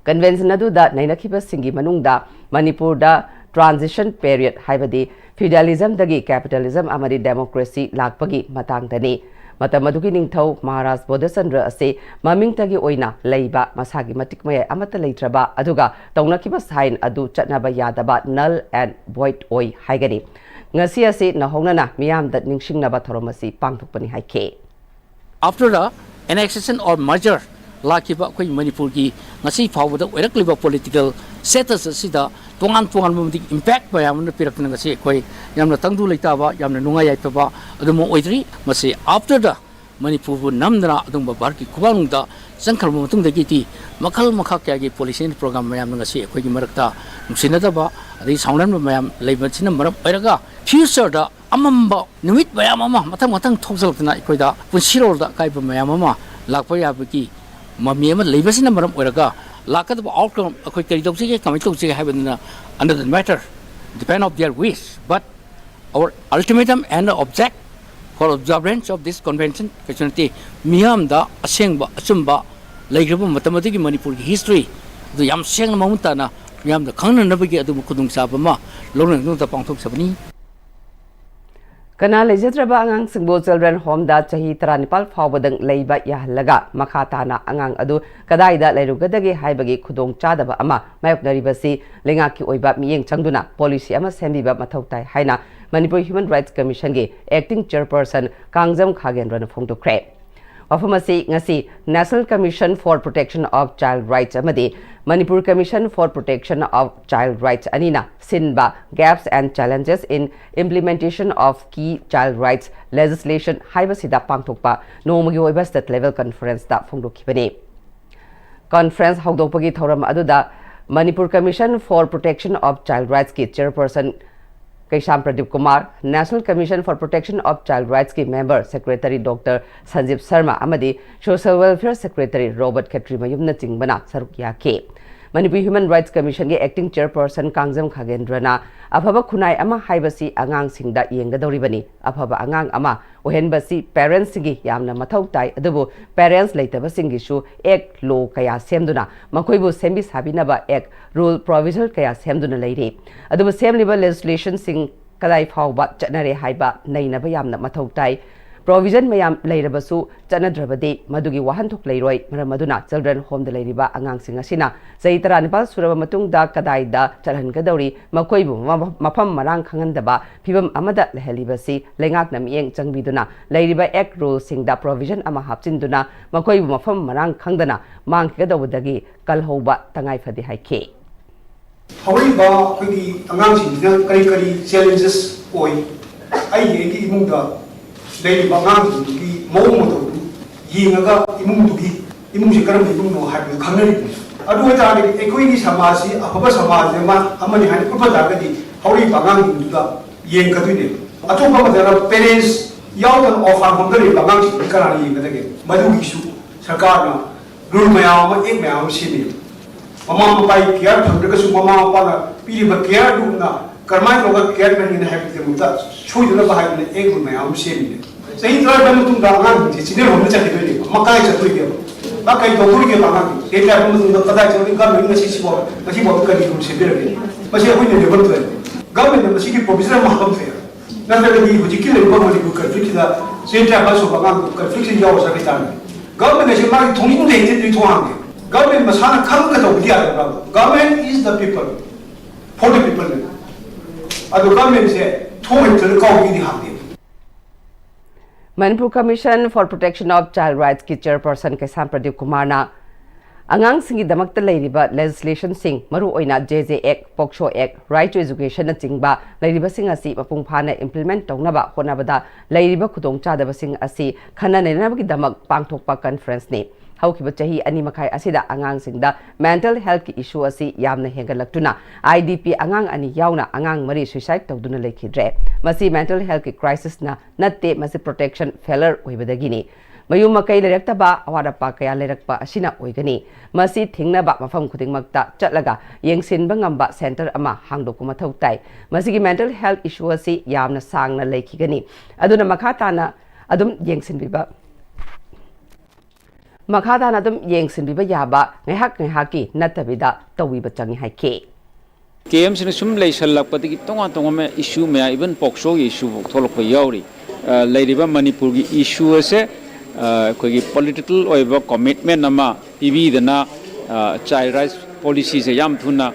Convention ꯑꯗꯨꯗ ꯅꯩꯅꯈꯤꯕꯁꯤꯡꯒꯤ ꯃꯅꯨꯡꯗ ꯃꯅꯤꯄꯨꯔꯗ transition period, ꯍꯥꯏꯕꯗꯤ feudalism ꯗꯒꯤ capitalism ꯑꯃꯗꯤ democracy ꯂꯥꯛꯄꯒꯤ ꯃꯇꯥꯡꯗꯅꯤ꯫ ꯃꯇꯝ ꯑꯗꯨꯒꯤ ꯅꯤꯡꯊꯧ ꯃꯍꯥꯔꯥꯖ ꯕꯣꯙꯆꯟꯗ꯭ꯔ ꯑꯁꯤ ꯃꯃꯤꯡꯇꯒꯤ ꯑꯣꯏꯅ ꯂꯩꯕ, ꯃꯁꯥꯒꯤ ꯃꯇꯤꯛ ꯃꯌꯥꯏ ꯑꯃꯠꯇ ꯂꯩꯇ꯭ꯔꯕ, ꯑꯗꯨꯒ ꯇꯧꯅꯈꯤꯕ ꯁꯥꯏꯟ ꯑꯗꯨ ꯆꯠꯅꯕ ꯌꯥꯗꯕ, null and void ꯑꯣꯏ ꯍꯥꯏꯒꯅꯤ꯫ ꯉꯁꯤ ꯑꯁꯤ ꯅꯧꯍꯧꯅꯅ ꯃꯤꯌꯥꯝꯗ ꯅꯤꯡꯁꯤꯡꯅꯕ ꯊꯧꯔꯝ ꯑꯁꯤ ꯄꯥꯡꯊꯣꯛꯄꯅꯤ ꯍꯥꯏꯈꯤ꯫ After the annexation or merger ꯂꯥꯛꯈꯤꯕ ꯑꯩꯈꯣꯏ ꯃꯅꯤꯄꯨꯔꯒꯤ ꯉꯁꯤ ꯐꯥꯎꯕꯗ ꯑꯣꯏꯔꯛꯂꯤꯕ political status ꯑꯁꯤꯗ ꯇꯣꯉꯥꯟ ꯇꯣꯉꯥꯟꯕ ꯃꯇꯤꯛ impact ꯃꯌꯥꯝ ꯑꯃ ꯄꯤꯔꯛꯇꯨꯅ ꯉꯁꯤ ꯑꯩꯈꯣꯏ ꯌꯥꯝꯅ ꯇꯪꯗꯨ ꯂꯩꯇꯥꯕ, ꯌꯥꯝꯅ ꯅꯨꯡꯉꯥꯏ ꯌꯥꯏꯐꯕ ꯑꯗꯨꯃꯛ ꯑꯣꯏꯗ꯭ꯔꯤ꯫ ꯃꯁꯤ after the ꯃꯅꯤꯄꯨꯔꯕꯨ ꯅꯝꯗꯅ ꯑꯗꯨꯒꯨꯝꯕ ꯚꯥꯔꯠꯀꯤ ꯈꯨꯕꯥꯛꯅꯨꯡꯗ ꯆꯪꯈ꯭ꯔꯕ ꯃꯇꯨꯡꯗꯒꯤꯗꯤ ꯃꯈꯜ ꯃꯈꯥ ꯀꯌꯥꯒꯤ policy and program ꯃꯌꯥꯝꯅ ꯉꯁꯤ ꯑꯩꯈꯣꯏꯒꯤ ꯃꯔꯛꯇ ꯅꯨꯡꯁꯤꯅꯗꯕ ꯑꯗꯒꯤ ꯁꯥꯎꯅꯍꯟꯕ ꯃꯌꯥꯝ ꯂꯩꯕꯁꯤꯅ ꯃꯔꯝ ꯑꯣꯏꯔꯒ future ꯗ ꯑꯃꯝꯕ ꯅꯨꯃꯤꯠ ꯃꯌꯥꯝ ꯑꯃ ꯃꯊꯪ ꯃꯊꯪ ꯊꯣꯛꯆꯜꯂꯛꯇꯅ ꯑꯩꯈꯣꯏꯗ ꯄꯨꯟꯁꯤꯔꯣꯜꯗ ꯑꯀꯥꯏꯕ ꯃꯌꯥꯝ ꯑꯃ ꯂꯥꯛꯄ ꯌꯥꯕꯒꯤ ꯃꯃꯤ ꯑꯃ ꯂꯩꯕꯁꯤꯅ ꯃꯔꯝ ꯑꯣꯏꯔꯒ ꯂꯥꯛꯀꯗꯕ outcome ꯑꯩꯈꯣꯏ ꯀꯔꯤ ꯇꯧꯁꯤꯒꯦ, ꯀꯃꯥꯏꯅ ꯇꯧꯁꯤꯒꯦ ꯍꯥꯏꯕꯗꯨꯅ another matter, depend of their wish, but our ultimatum and object for observance of this convention ꯀꯩꯁꯨ ꯅꯠꯇꯦ꯫ ꯃꯤꯌꯥꯝꯗ ꯑꯁꯦꯡꯕ ꯑꯆꯨꯝꯕ ꯂꯩꯈ꯭ꯔꯕ ꯃꯇꯝ ꯑꯗꯨꯒꯤ ꯃꯅꯤꯄꯨꯔꯒꯤ history ꯑꯗꯨ ꯌꯥꯝ ꯁꯦꯡꯅ ꯃꯃꯨꯠ ꯇꯥꯅ ꯃꯤꯌꯥꯝꯗ ꯈꯪꯅꯅꯕꯒꯤ ꯑꯗꯨꯒꯨꯝꯕ ꯈꯨꯗꯣꯡꯆꯥꯕ ꯑꯃ ꯂꯧꯅꯅꯕ ꯄꯥꯡꯊꯣꯛꯆꯕꯅꯤ꯫ ꯀꯅꯥ ꯂꯩꯖꯗ꯭ꯔꯕ ꯑꯉꯥꯡꯁꯤꯡꯕꯨ ꯆꯤꯜꯗ꯭ꯔꯦꯟ ꯍꯣꯝꯗ ꯆꯍꯤ ꯇꯔꯥꯅꯤꯄꯥꯜ ꯐꯥꯎꯕꯗꯪ ꯂꯩꯕ ꯌꯥꯍꯜꯂꯒ ꯃꯈꯥ ꯇꯥꯅ ꯑꯉꯥꯡ ꯑꯗꯨ ꯀꯗꯥꯏꯗ ꯂꯩꯔꯨꯒꯗꯒꯦ ꯍꯥꯏꯕꯒꯤ ꯈꯨꯗꯣꯡꯆꯥꯗꯕ ꯑꯃ ꯃꯥꯌꯣꯛꯅꯔꯤꯕꯁꯤ ꯂꯩꯉꯥꯛꯀꯤ ꯑꯣꯏꯕ ꯃꯤꯠꯌꯦꯡ ꯆꯪꯗꯨꯅ ꯄꯣꯂꯤꯁꯤ ꯑꯃ ꯁꯦꯝꯕꯤꯕ ꯃꯊꯧ ꯇꯥꯏ ꯍꯥꯏꯅ ꯃꯅꯤꯄꯨꯔ ꯍ꯭ꯌꯨꯃꯦꯟ ꯔꯥꯏꯠꯁ ꯀꯃꯤꯁꯟꯒꯤ ꯑꯦꯛꯇꯤꯡ ꯆꯦꯌꯔꯄꯔꯁꯟ ꯀꯥꯡꯖꯝ ꯈꯥꯒꯦꯟꯗ꯭ꯔꯅ ꯐꯣꯡꯗꯣꯛꯈ꯭ꯔꯦ꯫ ꯋꯥꯐꯝ ꯑꯁꯤ ꯉꯁꯤ National Commission for Protection of Child Rights ꯑꯃꯗꯤ Manipur Commission for Protection of Child Rights ꯑꯅꯤꯅ ꯁꯤꯟꯕ Gaps and Challenges in Implementation of Key Child Rights Legislation ꯍꯥꯏꯕꯁꯤꯗ ꯄꯥꯡꯊꯣꯛꯄ ꯅꯣꯡꯃꯒꯤ ꯑꯣꯏꯕ state level conferenceꯇ ꯐꯣꯡꯗꯣꯛꯈꯤꯕꯅꯤ꯫ Conference ꯍꯧꯗꯣꯛꯄꯒꯤ ꯊꯧꯔꯝ ꯑꯗꯨꯗ Manipur Commission for Protection of Child Rightsꯀꯤ chairperson Keisham Pradeep Kumar, National Commission for Protection of Child Rightsꯀꯤ member secretary Doctor ꯁꯟꯖꯤꯞ Sharma ꯑꯃꯗꯤ Social Welfare Secretary Robert ꯈꯦꯇ꯭ꯔꯤꯃꯌꯨꯝꯅꯆꯤꯡꯕꯅ ꯁꯔꯨꯛ ꯌꯥꯈꯤ꯫ ꯃꯅꯤꯄꯨꯔ ꯍ꯭ꯌꯨꯃꯦꯟ ꯔꯥꯏꯠꯁ ꯀꯃꯤꯁꯟꯒꯤ ꯑꯦꯛꯇꯤꯡ ꯆꯦꯌꯔꯄꯔꯁꯟ ꯀꯥꯡꯖꯝ ꯈꯥꯒꯦꯟꯗ꯭ꯔꯅ ꯑꯐꯕ ꯈꯨꯟꯅꯥꯏ ꯑꯃ ꯍꯥꯏꯕꯁꯤ ꯑꯉꯥꯡꯁꯤꯡꯗ ꯌꯦꯡꯒꯗꯧꯔꯤꯕꯅꯤ꯫ ꯑꯐꯕ ꯑꯉꯥꯡ ꯑꯃ ꯑꯣꯏꯍꯟꯕꯁꯤ ꯄꯦꯔꯦꯟꯁꯁꯤꯡꯒꯤ ꯌꯥꯝꯅ ꯃꯊꯧ ꯇꯥꯏ, ꯑꯗꯨꯕꯨ ꯄꯦꯔꯦꯟꯁ ꯂꯩꯇꯕꯁꯤꯡꯒꯤꯁꯨ ꯑꯦꯛ ꯂꯣ ꯀꯌꯥ ꯁꯦꯝꯗꯨꯅ ꯃꯈꯣꯏꯕꯨ ꯁꯦꯝꯕꯤ ꯁꯥꯕꯤꯅꯕ ꯑꯦꯛ ꯔꯨꯜ ꯄ꯭ꯔꯣꯚꯤꯖꯟ ꯀꯌꯥ ꯁꯦꯝꯗꯨꯅ ꯂꯩꯔꯤ꯫ ꯑꯗꯨꯕꯨ ꯁꯦꯝꯂꯤꯕ ꯂꯦꯖꯤꯁꯂꯦꯁꯟꯁꯤꯡ ꯀꯗꯥꯏ ꯐꯥꯎꯕ ꯆꯠꯅꯔꯦ ꯍꯥꯏꯕ ꯅꯩꯅꯕ ꯌꯥꯝꯅ ꯃꯊꯧ ꯇꯥꯏ꯫ ꯄ꯭ꯔꯣꯚꯤꯖꯟ ꯃꯌꯥꯝ ꯂꯩꯔꯕꯁꯨ ꯆꯠꯅꯗ꯭ꯔꯕꯗꯤ ꯃꯗꯨꯒꯤ ꯋꯥꯍꯟꯊꯣꯛ ꯂꯩꯔꯣꯏ꯫ ꯃꯔꯝ ꯑꯗꯨꯅ ꯆꯤꯜꯗ꯭ꯔꯦꯟ ꯍꯣꯝꯗ ꯂꯩꯔꯤꯕ ꯑꯉꯥꯡꯁꯤꯡ ꯑꯁꯤꯅ ꯆꯍꯤ ꯇꯔꯥꯅꯤꯄꯥꯜ ꯁꯨꯔꯕ ꯃꯇꯨꯡꯗ ꯀꯗꯥꯏꯗ ꯆꯠꯍꯟꯒꯗꯧꯔꯤ, ꯃꯈꯣꯏꯕꯨ ꯃ-, ꯃꯐꯝ ꯃꯔꯥꯡ ꯈꯪꯍꯟꯗꯕ ꯐꯤꯕꯝ ꯑꯃꯗ ꯂꯩꯍꯜꯂꯤꯕꯁꯤ ꯂꯩꯉꯥꯛꯅ ꯃꯤꯠꯌꯦꯡ ꯆꯪꯕꯤꯗꯨꯅ ꯂꯩꯔꯤꯕ ꯑꯦꯛ ꯔꯨꯜꯁꯤꯡꯗ ꯄ꯭ꯔꯣꯚꯤꯖꯟ ꯑꯃ ꯍꯥꯞꯆꯤꯟꯗꯨꯅ ꯃꯈꯣꯏꯕꯨ ꯃꯐꯝ ꯃꯔꯥꯡ ꯈꯪꯗꯅ ꯃꯥꯡꯈꯤꯒꯗꯧꯕꯗꯒꯤ ꯀꯜꯍꯧꯕ ꯇꯉꯥꯏ ꯐꯗꯦ ꯍꯥꯏꯈꯤ꯫ ꯍꯧꯔꯛꯏꯕ ꯑꯩꯈꯣꯏꯒꯤ ꯑꯉꯥꯡꯁꯤꯡꯁꯤꯅ ꯀꯔꯤ ꯀꯔꯤ challenges ꯑꯣꯏ? ꯑꯩꯒꯤ, ꯑꯩꯒꯤ ꯏꯃꯨꯡꯗ ꯂꯩꯔꯤꯕ ꯑꯉꯥꯡꯁꯤꯡꯗꯨꯒꯤ ꯃꯑꯣꯡ ꯃꯇꯧꯗꯨ ꯌꯦꯡꯉꯒ ꯏꯃꯨꯡꯗꯨꯒꯤ, ꯏꯃꯨꯡꯁꯤ ꯀꯔꯝꯕ ꯏꯃꯨꯡꯅꯣ ꯍꯥꯏꯕꯗꯨ ꯈꯪꯅꯔꯤꯕꯅꯤ꯫ ꯑꯗꯨ ꯑꯣꯏꯇꯥꯔꯒꯗꯤ ꯑꯩꯈꯣꯏꯒꯤ ꯁꯃꯥꯖꯁꯤ ꯑꯐꯕ ꯁꯃꯥꯖ ꯑꯃ, ꯑꯃꯅꯤ ꯍꯥꯏꯅ ꯎꯠꯄ ꯇꯥꯔꯒꯗꯤ ꯍꯧꯔꯛꯏꯕ ꯑꯉꯥꯡꯁꯤꯡꯗꯨꯗ ꯌꯦꯡꯒꯗꯣꯏꯅꯦ꯫ ꯑꯇꯣꯞꯄ ꯑꯃꯗꯅ parents ꯌꯥꯎꯗꯅ orphan homeꯗ ꯂꯩꯕ ꯑꯉꯥꯡꯁꯤꯡꯗꯨ ꯀꯅꯥꯅ ꯌꯦꯡꯒꯗꯒꯦ? ꯃꯗꯨꯒꯤꯁꯨ ꯁꯔꯀꯥꯔꯅ rule ꯃꯌꯥꯝ ꯑꯃ, act ꯃꯌꯥꯝ ꯑꯃ ꯁꯦꯝꯃꯤ꯫ ꯃꯃꯥ ꯃꯄꯥꯒꯤ care ꯐꯪꯗ꯭ꯔꯒꯁꯨ ꯃꯃꯥ ꯃꯄꯥꯅ ꯄꯤꯔꯤꯕ care ꯑꯗꯨꯒꯨꯝꯅ ꯀꯔꯝꯍꯥꯏꯅ ꯇꯧꯔꯒ care ꯐꯪꯒꯅꯤ ꯍꯥꯏꯕꯒꯤꯗꯃꯛꯇ ꯁꯣꯏꯗꯅꯕ ꯍꯥꯏꯗꯅ act ꯃꯌꯥꯝ ꯑꯃ ꯁꯦꯝꯃꯤꯅꯦ꯫ ꯆꯍꯤ ꯇꯔꯥꯅꯤꯄꯥꯜ ꯃꯇꯨꯡꯗ ꯑꯉꯥꯡꯁꯤꯡꯁꯦ children homeꯗ ꯆꯠꯈꯤꯗꯣꯏꯅꯦꯕ, ꯃꯀꯥꯏ ꯆꯠꯇꯣꯏꯅꯦꯕ꯫ ꯃꯥ ꯀꯔꯤ ꯇꯧꯗꯣꯔꯤꯒꯦꯕ ꯑꯉꯥꯡꯁꯤꯡꯁꯦ? ꯆꯍꯤ ꯇꯔꯥꯅꯤꯄꯥꯜ ꯃꯇꯨꯡꯗ ꯀꯗꯥꯏ ꯆꯠꯂꯤ? Government ꯉꯁꯤ ꯁꯤꯐꯥꯎ, ꯉꯁꯤꯐꯥꯎꯗ ꯀꯔꯤ rule ꯁꯦꯝꯕꯤꯔꯒꯦ? ꯃꯁꯤ ꯑꯩꯈꯣꯏꯅ ꯂꯦꯞꯐꯝ ꯊꯣꯛꯑꯦ꯫ Governmentꯅ ꯃꯁꯤꯒꯤ provision ꯑꯃ ꯍꯥꯞꯐꯝ ꯊꯣꯛꯑꯦ꯫ ꯅꯠꯇ꯭ꯔꯒꯗꯤ ꯍꯧꯖꯤꯛꯀꯤ ꯂꯩꯔꯤꯕ ꯃꯅꯤꯄꯨꯔ ꯀꯟꯐ꯭ꯂꯤꯛꯁꯤꯗ ꯆꯦꯟ ꯇꯔꯥ ꯁꯨꯕ ꯑꯉꯥꯡꯗꯨ ꯀꯟꯐ꯭ꯂꯤꯛꯁꯤꯗ ꯌꯥꯎꯔ ꯆꯠꯈꯤ ꯇꯥꯔꯒꯗꯤ ꯒꯚꯔꯟꯃꯦꯟ ꯑꯁꯤ ꯃꯥꯒꯤ ꯊꯣꯡꯖꯤꯟꯗ ꯍꯦꯛꯇ ꯂꯨꯏꯊꯣꯡ ꯍꯥꯡꯉꯦ꯫ ꯒꯚꯔꯟꯃꯦꯟ ꯃꯁꯥꯅ ꯈꯪꯉꯒ ꯇꯧꯕꯗꯤ ꯌꯥꯗꯕ꯭ꯔꯥ? Government is the people, for the people. ꯑꯗꯨ ꯒꯚꯔꯟꯃꯦꯟꯁꯦ ꯊꯣꯡ ꯍꯦꯛꯇ ꯀꯥꯎꯕꯒꯤꯗꯤ ꯍꯥꯡꯗꯦ꯫ Manipur Commission for Protection of Child Rights ꯀꯤ ꯆꯤꯌꯔꯄꯔꯁꯟ ꯀꯩꯁꯥꯝ ꯄ꯭ꯔꯗꯤꯞ ꯀꯨꯃꯥꯔꯅ ꯑꯉꯥꯡꯁꯤꯡꯒꯤꯗꯃꯛꯇ ꯂꯩꯔꯤꯕ ꯂꯦꯖꯤꯁꯂꯦꯁꯟꯁꯤꯡ, ꯃꯔꯨꯑꯣꯏꯅ JJ Act, POCSO Act, Right to Educationꯅꯆꯤꯡꯕ ꯂꯩꯔꯤꯕꯁꯤꯡ ꯑꯁꯤ ꯃꯄꯨꯡ ꯐꯥꯅ ꯏꯝꯄ꯭ꯂꯤꯃꯦꯟꯠ ꯇꯧꯅꯕ ꯍꯣꯠꯅꯕꯗ ꯂꯩꯔꯤꯕ ꯈꯨꯗꯣꯡꯆꯥꯗꯕꯁꯤꯡ ꯑꯁꯤ ꯈꯟꯅ ꯅꯩꯅꯅꯕꯒꯤꯗꯃꯛ ꯄꯥꯡꯊꯣꯛꯄ ꯀꯟꯐꯔꯦꯟꯁꯅꯤ꯫ ꯍꯧꯈꯤꯕ ꯆꯍꯤ ꯑꯅꯤ ꯃꯈꯥꯏ ꯑꯁꯤꯗ ꯑꯉꯥꯡꯁꯤꯡꯗ ꯃꯦꯟꯇꯦꯜ ꯍꯦꯜꯊꯀꯤ ꯏꯁꯨ ꯑꯁꯤ ꯌꯥꯝꯅ ꯍꯦꯟꯒꯠꯂꯛꯇꯨꯅ IDP ꯑꯉꯥꯡ ꯑꯅꯤ ꯌꯥꯎꯅ ꯑꯉꯥꯡ ꯃꯔꯤ ꯁꯨꯏꯁꯥꯏꯗ ꯇꯧꯗꯨꯅ ꯂꯩꯈꯤꯗ꯭ꯔꯦ꯫ ꯃꯁꯤ ꯃꯦꯟꯇꯦꯜ ꯍꯦꯜꯊꯀꯤ ꯀ꯭ꯔꯥꯏꯁꯤꯁꯅ ꯅꯠꯇꯦ, ꯃꯁꯤ ꯄ꯭ꯔꯣꯇꯦꯛꯁꯟ ꯐꯦꯂꯔ ꯑꯣꯏꯕꯗꯒꯤꯅꯤ꯫ ꯃꯌꯨꯝ ꯃꯀꯩ ꯂꯩꯔꯛꯇꯕ, ꯑꯋꯥꯠ ꯑꯄꯥ ꯀꯌꯥ ꯂꯩꯔꯛꯄ ꯑꯁꯤꯅ ꯑꯣꯏꯒꯅꯤ꯫ ꯃꯁꯤ ꯊꯤꯡꯅꯕ ꯃꯐꯝ ꯈꯨꯗꯤꯡꯃꯛꯇ ꯆꯠꯂꯒ ꯌꯦꯡꯁꯤꯟꯕ ꯉꯝꯕ ꯁꯦꯟꯇꯔ ꯑꯃ ꯍꯥꯡꯗꯣꯛꯄ ꯃꯊꯧ ꯇꯥꯏ꯫ ꯃꯁꯤꯒꯤ ꯃꯦꯟꯇꯦꯜ ꯍꯦꯜꯊ ꯏꯁꯨ ꯑꯁꯤ ꯌꯥꯝꯅ ꯁꯥꯡꯅ ꯂꯩꯈꯤꯒꯅꯤ꯫ ꯑꯗꯨꯅ ꯃꯈꯥ ꯇꯥꯅ ꯑꯗꯨꯝ ꯌꯦꯡꯁꯤꯟꯕꯤꯕ ꯃꯈꯥ ꯇꯥꯅ ꯑꯗꯨꯝ ꯌꯦꯡꯁꯤꯟꯕꯤꯕ ꯌꯥꯕ ꯉꯥꯏꯍꯥꯛ ꯉꯥꯏꯍꯥꯛꯀꯤ ꯅꯠꯇꯕꯤꯗ ꯇꯧꯕꯤꯕ ꯆꯪꯉꯤ ꯍꯥꯏꯈꯤ꯫ ꯀꯦꯝꯁꯤꯅ ꯁꯨꯝ ꯂꯩꯁꯜꯂꯛꯄꯗꯒꯤ ꯇꯣꯉꯥꯟ ꯇꯣꯉꯥꯟꯕ ꯏꯁꯨ ꯃꯌꯥꯝ, even POCSOꯒꯤ ꯏꯁꯨ ꯐꯥꯎ ꯊꯣꯛꯂꯛꯄ ꯌꯥꯎꯔꯤ꯫ ꯑ, ꯂꯩꯔꯤꯕ ꯃꯅꯤꯄꯨꯔꯒꯤ ꯏꯁꯨ ꯑꯁꯦ, ꯑ, ꯑꯩꯈꯣꯏꯒꯤ ꯄꯣꯂꯤꯇꯤꯀꯦꯜ ꯑꯣꯏꯕ ꯀꯣꯃꯤꯠꯃꯦꯟ ꯑꯃ ꯄꯤꯕꯤꯗꯅ, ꯑ, ꯆꯥꯏꯜ ꯔꯥꯏꯠꯁ ꯄꯣꯂꯤꯁꯤꯁꯦ ꯌꯥꯝ ꯊꯨꯅ,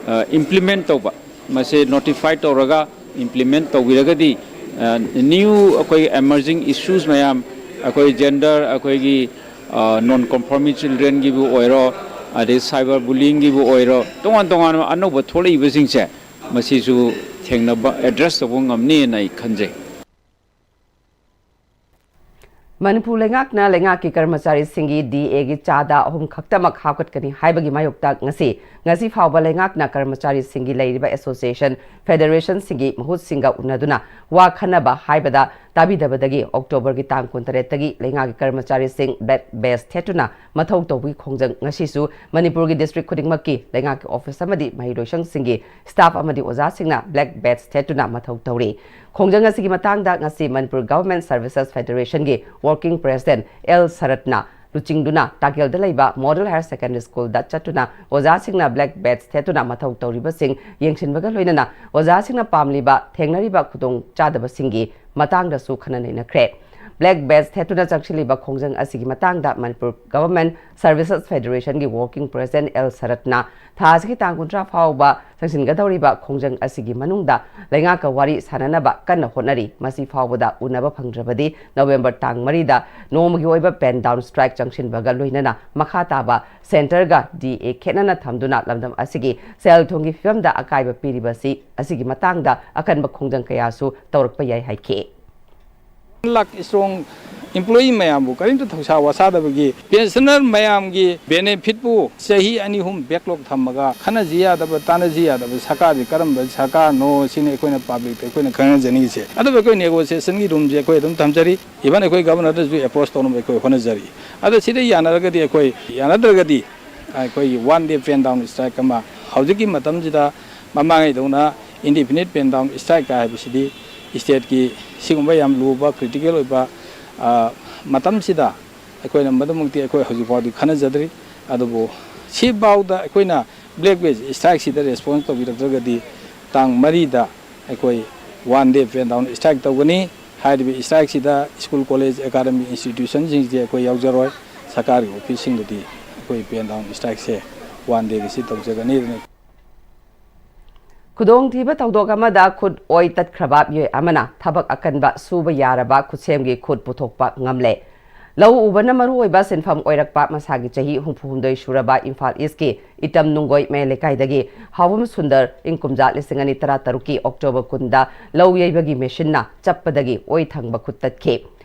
ꯑ, ꯏꯝꯄ꯭ꯂꯤꯃꯦꯟ ꯇꯧꯕ, ꯃꯁꯦ ꯅꯣꯇꯤꯐꯥꯏ ꯇꯧꯔꯒ ꯏꯝꯄ꯭ꯂꯤꯃꯦꯟ ꯇꯧꯕꯤꯔꯒꯗꯤ, ꯑ, ꯅ꯭ꯌꯨ ꯑꯩꯈꯣꯏ ꯑꯦꯃꯔꯖꯤꯡ ꯏꯁꯨꯁ ꯃꯌꯥꯝ, ꯑꯩꯈꯣꯏ ꯖꯦꯟꯗꯔ, ꯑꯩꯈꯣꯏꯒꯤ, ꯑ, ꯅꯣꯟ ꯀꯣꯟꯐꯣꯔꯃꯤꯡ ꯆꯤꯜꯗ꯭ꯔꯦꯟꯒꯤꯕꯨ ꯑꯣꯏꯔꯣ, ꯑꯗꯩ ꯁꯥꯏꯕꯔ ꯕꯨꯂꯤꯡꯒꯤꯕꯨ ꯑꯣꯏꯔꯣ, ꯇꯣꯉꯥꯟ ꯇꯣꯉꯥꯟꯕ ꯑꯅꯧꯕ ꯊꯣꯛꯂꯛꯏꯕꯁꯤꯡꯁꯦ ꯃꯁꯤꯁꯨ ꯊꯦꯡꯅꯕ, ꯑꯦꯗ꯭ꯔꯦꯁ ꯇꯧꯕ ꯉꯝꯅꯤꯅ ꯑꯩ ꯈꯟꯖꯩ꯫ ꯃꯅꯤꯄꯨꯔ ꯂꯩꯉꯥꯛꯅ ꯂꯩꯉꯥꯛꯀꯤ ꯀꯔꯃꯆꯥꯔꯤꯁꯤꯡꯒꯤ DAꯒꯤ ꯆꯥꯗ ꯑꯍꯨꯝ ꯈꯛꯇꯃꯛ ꯍꯥꯞꯀꯠꯀꯅꯤ ꯍꯥꯏꯕꯒꯤ ꯃꯥꯌꯣꯛꯇ ꯉꯁꯤ, ꯉꯁꯤ ꯐꯥꯎꯕ ꯂꯩꯉꯥꯛꯅ ꯀꯔꯃꯆꯥꯔꯤꯁꯤꯡꯒꯤ ꯂꯩꯔꯤꯕ ꯑꯦꯁꯣꯁꯤꯌꯦꯁꯟ, ꯐꯦꯗꯔꯦꯁꯟꯁꯤꯡꯒꯤ ꯃꯍꯨꯠꯁꯤꯡꯒ ꯎꯅꯗꯨꯅ ꯋꯥ ꯈꯟꯅꯕ ꯍꯥꯏꯕꯗ ꯇꯥꯕꯤꯗꯕꯗꯒꯤ ꯑꯣꯛꯇꯣꯕꯔꯒꯤ ꯇꯥꯡ ꯀꯨꯟꯇꯔꯦꯠꯇꯒꯤ ꯂꯩꯉꯥꯛꯀꯤ ꯀꯔꯃꯆꯥꯔꯤꯁꯤꯡ ꯕ꯭ꯂꯦꯛ ꯕꯦꯖ ꯊꯦꯠꯇꯨꯅ ꯃꯊꯧ ꯇꯧꯕꯒꯤ ꯈꯣꯡꯖꯪ ꯉꯁꯤꯁꯨ ꯃꯅꯤꯄꯨꯔꯒꯤ ꯗꯤꯁꯇ꯭ꯔꯤꯛ ꯈꯨꯗꯤꯡꯃꯛꯀꯤ ꯂꯩꯉꯥꯛꯀꯤ ꯑꯣꯐꯤꯁ ꯑꯃꯗꯤ ꯃꯍꯩꯂꯣꯏꯁꯪꯁꯤꯡꯒꯤ ꯁ꯭ꯇꯥꯐ ꯑꯃꯗꯤ ꯑꯣꯖꯥꯁꯤꯡꯅ ꯕ꯭ꯂꯦꯛ ꯕꯦꯖ ꯊꯦꯠꯇꯨꯅ ꯃꯊꯧ ꯇꯧꯔꯤ꯫ ꯈꯣꯡꯖꯪ ꯑꯁꯤꯒꯤ ꯃꯇꯥꯡꯗ ꯉꯁꯤ ꯃꯅꯤꯄꯨꯔ ꯒꯚꯔꯟꯃꯦꯟꯠ ꯁꯔꯚꯤꯁꯦꯁ ꯐꯦꯗꯔꯦꯁꯟꯒꯤ ꯋꯥꯔꯀꯤꯡ ꯄ꯭ꯔꯦꯁꯤꯗꯦꯟꯠ ꯑꯦꯜ ꯁꯔꯠꯅ ꯂꯨꯆꯤꯡꯗꯨꯅ ꯇꯥꯀꯦꯜꯗ ꯂꯩꯕ ꯃꯣꯗꯦꯜ ꯍꯥꯌꯔ ꯁꯦꯀꯦꯟꯗꯔꯤ ꯁ꯭ꯀꯨꯜꯗ ꯆꯠꯇꯨꯅ ꯑꯣꯖꯥꯁꯤꯡꯅ ꯕ꯭ꯂꯦꯛ ꯕꯦꯖ ꯊꯦꯠꯇꯨꯅ ꯃꯊꯧ ꯇꯧꯔꯤꯕꯁꯤꯡ ꯌꯦꯡꯁꯤꯟꯕꯒ ꯂꯣꯏꯅꯅ ꯑꯣꯖꯥꯁꯤꯡꯅ ꯄꯥꯝꯂꯤꯕ ꯊꯦꯡꯅꯔꯤꯕ ꯈꯨꯗꯣꯡꯆꯥꯗꯕꯁꯤꯡꯒꯤ ꯃꯇꯥꯡꯗꯁꯨ ꯈꯟꯅ ꯅꯩꯅꯈ꯭ꯔꯦ꯫ ꯕ꯭ꯂꯦꯛ ꯕꯦꯖ ꯊꯦꯠꯇꯨꯅ ꯆꯪꯁꯤꯜꯂꯤꯕ ꯈꯣꯡꯖꯪ ꯑꯁꯤꯒꯤ ꯃꯇꯥꯡꯗ ꯃꯅꯤꯄꯨꯔ ꯒꯚꯔꯟꯃꯦꯟꯠ ꯁꯔꯚꯤꯁꯦꯁ ꯐꯦꯗꯔꯦꯁꯟꯒꯤ ꯋꯥꯔꯀꯤꯡ ꯄ꯭ꯔꯦꯁꯤꯗꯦꯟꯠ ꯑꯦꯜ ꯁꯔꯠꯅ ꯊꯥ ꯑꯁꯤꯒꯤ ꯇꯥꯡ ꯀꯨꯟꯊ꯭ꯔꯥ ꯐꯥꯎꯕ ꯆꯪꯁꯤꯟꯒꯗꯧꯔꯤꯕ ꯈꯣꯡꯖꯪ ꯑꯁꯤꯒꯤ ꯃꯅꯨꯡꯗ ꯂꯩꯉꯥꯛꯀ ꯋꯥꯔꯤ ꯁꯥꯅꯅꯕ ꯀꯟꯅ ꯍꯣꯠꯅꯔꯤ꯫ ꯃꯁꯤ ꯐꯥꯎꯕꯗ ꯎꯅꯕ ꯐꯪꯗ꯭ꯔꯕꯗꯤ ꯅꯕꯦꯝꯕꯔ ꯇꯥꯡ ꯃꯔꯤꯗ ꯅꯣꯡꯃꯒꯤ ꯑꯣꯏꯕ pen down strike ꯆꯪꯁꯤꯟꯕꯒ ꯂꯣꯏꯅꯅ ꯃꯈꯥ ꯇꯥꯕ ꯁꯦꯟꯇꯔꯒ ꯗꯤ ꯑꯦ ꯈꯦꯠꯅꯅ ꯊꯝꯗꯨꯅ ꯂꯝꯗꯝ ꯑꯁꯤꯒꯤ ꯁꯦꯜ ꯊꯨꯝꯒꯤ ꯐꯤꯕꯝꯗ ꯑꯀꯥꯏꯕ ꯄꯤꯔꯤꯕꯁꯤ ꯑꯁꯤꯒꯤ ꯃꯇꯥꯡꯗ ꯑꯀꯟꯕ ꯈꯣꯡꯖꯪ ꯀꯌꯥꯁꯨ ꯇꯧꯔꯛꯄ ꯌꯥꯏ ꯍꯥꯏꯈꯤ꯫ ꯂꯥꯛ ꯏꯁꯇ꯭ꯔꯣꯡ ꯏꯝꯄ꯭ꯂꯣꯌꯤ ꯃꯌꯥꯝꯕꯨ ꯀꯔꯤꯝꯇ ꯊꯧꯁꯥ ꯋꯥꯁꯥꯗꯕꯒꯤ ꯄꯦꯟꯁꯅꯔ ꯃꯌꯥꯝꯒꯤ ꯕꯦꯅꯤꯐꯤꯠꯄꯨ ꯆꯍꯤ ꯑꯅꯤ ꯑꯍꯨꯝ ꯕꯦꯛꯂꯣꯛ ꯊꯝꯃꯒ ꯈꯟꯅꯁꯤ ꯌꯥꯗꯕ ꯇꯥꯟꯅꯁꯤ ꯌꯥꯗꯕ ꯁꯔꯀꯥꯔꯁꯤ ꯀꯔꯝꯕ ꯁꯔꯀꯥꯔꯅꯣ ꯁꯤꯅꯤ ꯑꯩꯈꯣꯏꯅ ꯄꯕ꯭ꯂꯤꯛꯇ ꯑꯩꯈꯣꯏꯅ ꯈꯪꯍꯟꯖꯅꯤꯡꯉꯤꯁꯦ꯫ ꯑꯗꯨꯕꯨ ꯑꯩꯈꯣꯏ ꯅꯦꯒꯣꯁꯤꯌꯦꯁꯟꯒꯤ ꯔꯨꯝꯁꯦ ꯑꯩꯈꯣꯏ ꯑꯗꯨꯝ ꯊꯝꯖꯔꯤ꯫ ꯏꯚꯟ ꯑꯩꯈꯣꯏ ꯒꯕꯔꯅꯔꯗꯁꯨ ꯑꯦꯄ꯭ꯔꯣꯁ ꯇꯧꯅꯕ ꯑꯩꯈꯣꯏ ꯍꯣꯠꯅꯖꯔꯤ꯫ ꯑꯗꯣ ꯁꯤꯗ ꯌꯥꯅꯔꯒꯗꯤ ꯑꯩꯈꯣꯏ ꯌꯥꯅꯗ꯭ꯔꯒꯗꯤ ꯑꯩꯈꯣꯏꯒꯤ one day pen down strike ꯑꯃ ꯍꯧꯖꯤꯛꯀꯤ ꯃꯇꯝꯁꯤꯗ ꯃꯃꯥꯡꯉꯩꯗꯧꯅ ꯏꯟꯗꯤꯐꯤꯅꯤꯠ ꯄꯦꯟ ꯗꯥꯎꯟ ꯁ꯭ꯇ꯭ꯔꯥꯏꯛꯀ ꯍꯥꯏꯕꯁꯤꯗꯤ ꯁ꯭ꯇꯦꯠꯀꯤ ꯁꯤꯒꯨꯝꯕ ꯌꯥꯝ ꯂꯨꯕ ꯀ꯭ꯔꯤꯇꯤꯀꯦꯜ ꯑꯣꯏꯕ ꯃꯇꯝꯁꯤꯗ ꯑꯩꯈꯣꯏꯅ ꯃꯗꯨꯃꯛꯇꯤ ꯑꯩꯈꯣꯏ ꯍꯧꯖꯤꯛ ꯐꯥꯎꯗꯤ ꯈꯟꯅꯖꯗ꯭ꯔꯤ꯫ ꯑꯗꯨꯕꯨ ꯁꯤꯐꯥꯎꯗ ꯑꯩꯈꯣꯏꯅ ꯕ꯭ꯂꯦꯛ ꯕꯦꯖ ꯁ꯭ꯇ꯭ꯔꯥꯏꯛꯁꯤꯗ ꯔꯦꯁꯄꯣꯟꯁ ꯇꯧꯕꯤꯔꯛꯇ꯭ꯔꯒꯗꯤ ꯇꯥꯡ ꯃꯔꯤꯗ ꯑꯩꯈꯣꯏ one day pen down strike ꯇꯧꯒꯅꯤ꯫ ꯍꯥꯏꯔꯤꯕ ꯁ꯭ꯇ꯭ꯔꯥꯏꯛꯁꯤꯗ ꯁ꯭ꯀꯨꯜ ꯀꯣꯂꯦꯖ ꯑꯦꯀꯥꯗꯃꯤꯛ ꯏꯟꯁꯇꯤꯇ꯭ꯌꯨꯁꯟꯁꯤꯡꯁꯤꯗꯤ ꯑꯩꯈꯣꯏ ꯌꯥꯎꯖꯔꯣꯏ꯫ ꯁꯔꯀꯥꯔꯒꯤ ꯑꯣꯐꯤꯁꯁꯤꯡꯗꯗꯤ ꯑꯩꯈꯣꯏ ꯄꯦꯟ ꯗꯥꯎꯟ ꯁ꯭ꯇ꯭ꯔꯥꯏꯛꯁꯦ ꯋꯥꯟ ꯗꯦꯒꯤꯁꯤ ꯇꯧꯖꯒꯅꯤ꯫ ꯑꯗꯨꯅ ꯈꯨꯗꯣꯡꯊꯤꯕ ꯊꯧꯗꯣꯛ ꯑꯃꯗ ꯈꯨꯠ ꯑꯣꯏ ꯇꯠꯈ꯭ꯔꯕ ꯃꯤꯑꯣꯏ ꯑꯃꯅ ꯊꯕꯛ ꯑꯀꯟꯕ ꯁꯨꯕ ꯌꯥꯔꯕ ꯈꯨꯠꯁꯦꯝꯒꯤ ꯈꯨꯠ ꯄꯨꯊꯣꯛꯄ ꯉꯝꯂꯦ꯫ ꯂꯧ ꯎꯕꯅ ꯃꯔꯨꯑꯣꯏꯕ ꯁꯤꯟꯐꯝ ꯑꯣꯏꯔꯛꯄ ꯃꯁꯥꯒꯤ ꯆꯍꯤ ꯍꯨꯝꯐꯨ ꯍꯨꯝꯗꯣꯏ ꯁꯨꯔꯕ ꯏꯝꯐꯥꯜ ꯏꯁꯀꯤ ꯏꯇꯝ ꯅꯨꯡꯒꯣꯏ ꯃꯌꯥꯏ ꯂꯩꯀꯥꯏꯗꯒꯤ ꯍꯥꯎꯕꯝ ꯁꯨꯟꯗꯔ ꯏꯪ ꯀꯨꯝꯖꯥ ꯂꯤꯁꯤꯡ ꯑꯅꯤ ꯇꯔꯥ ꯇꯔꯨꯛꯀꯤ ꯑꯣꯛꯇꯣꯕꯔ ꯀꯨꯟꯗ ꯂꯧ ꯌꯩꯕꯒꯤ ꯃꯦꯁꯤꯟꯅ ꯆꯞꯄꯗꯒꯤ ꯑꯣꯏ ꯊꯪꯕ ꯈꯨꯠ ꯇꯠꯈꯤ꯫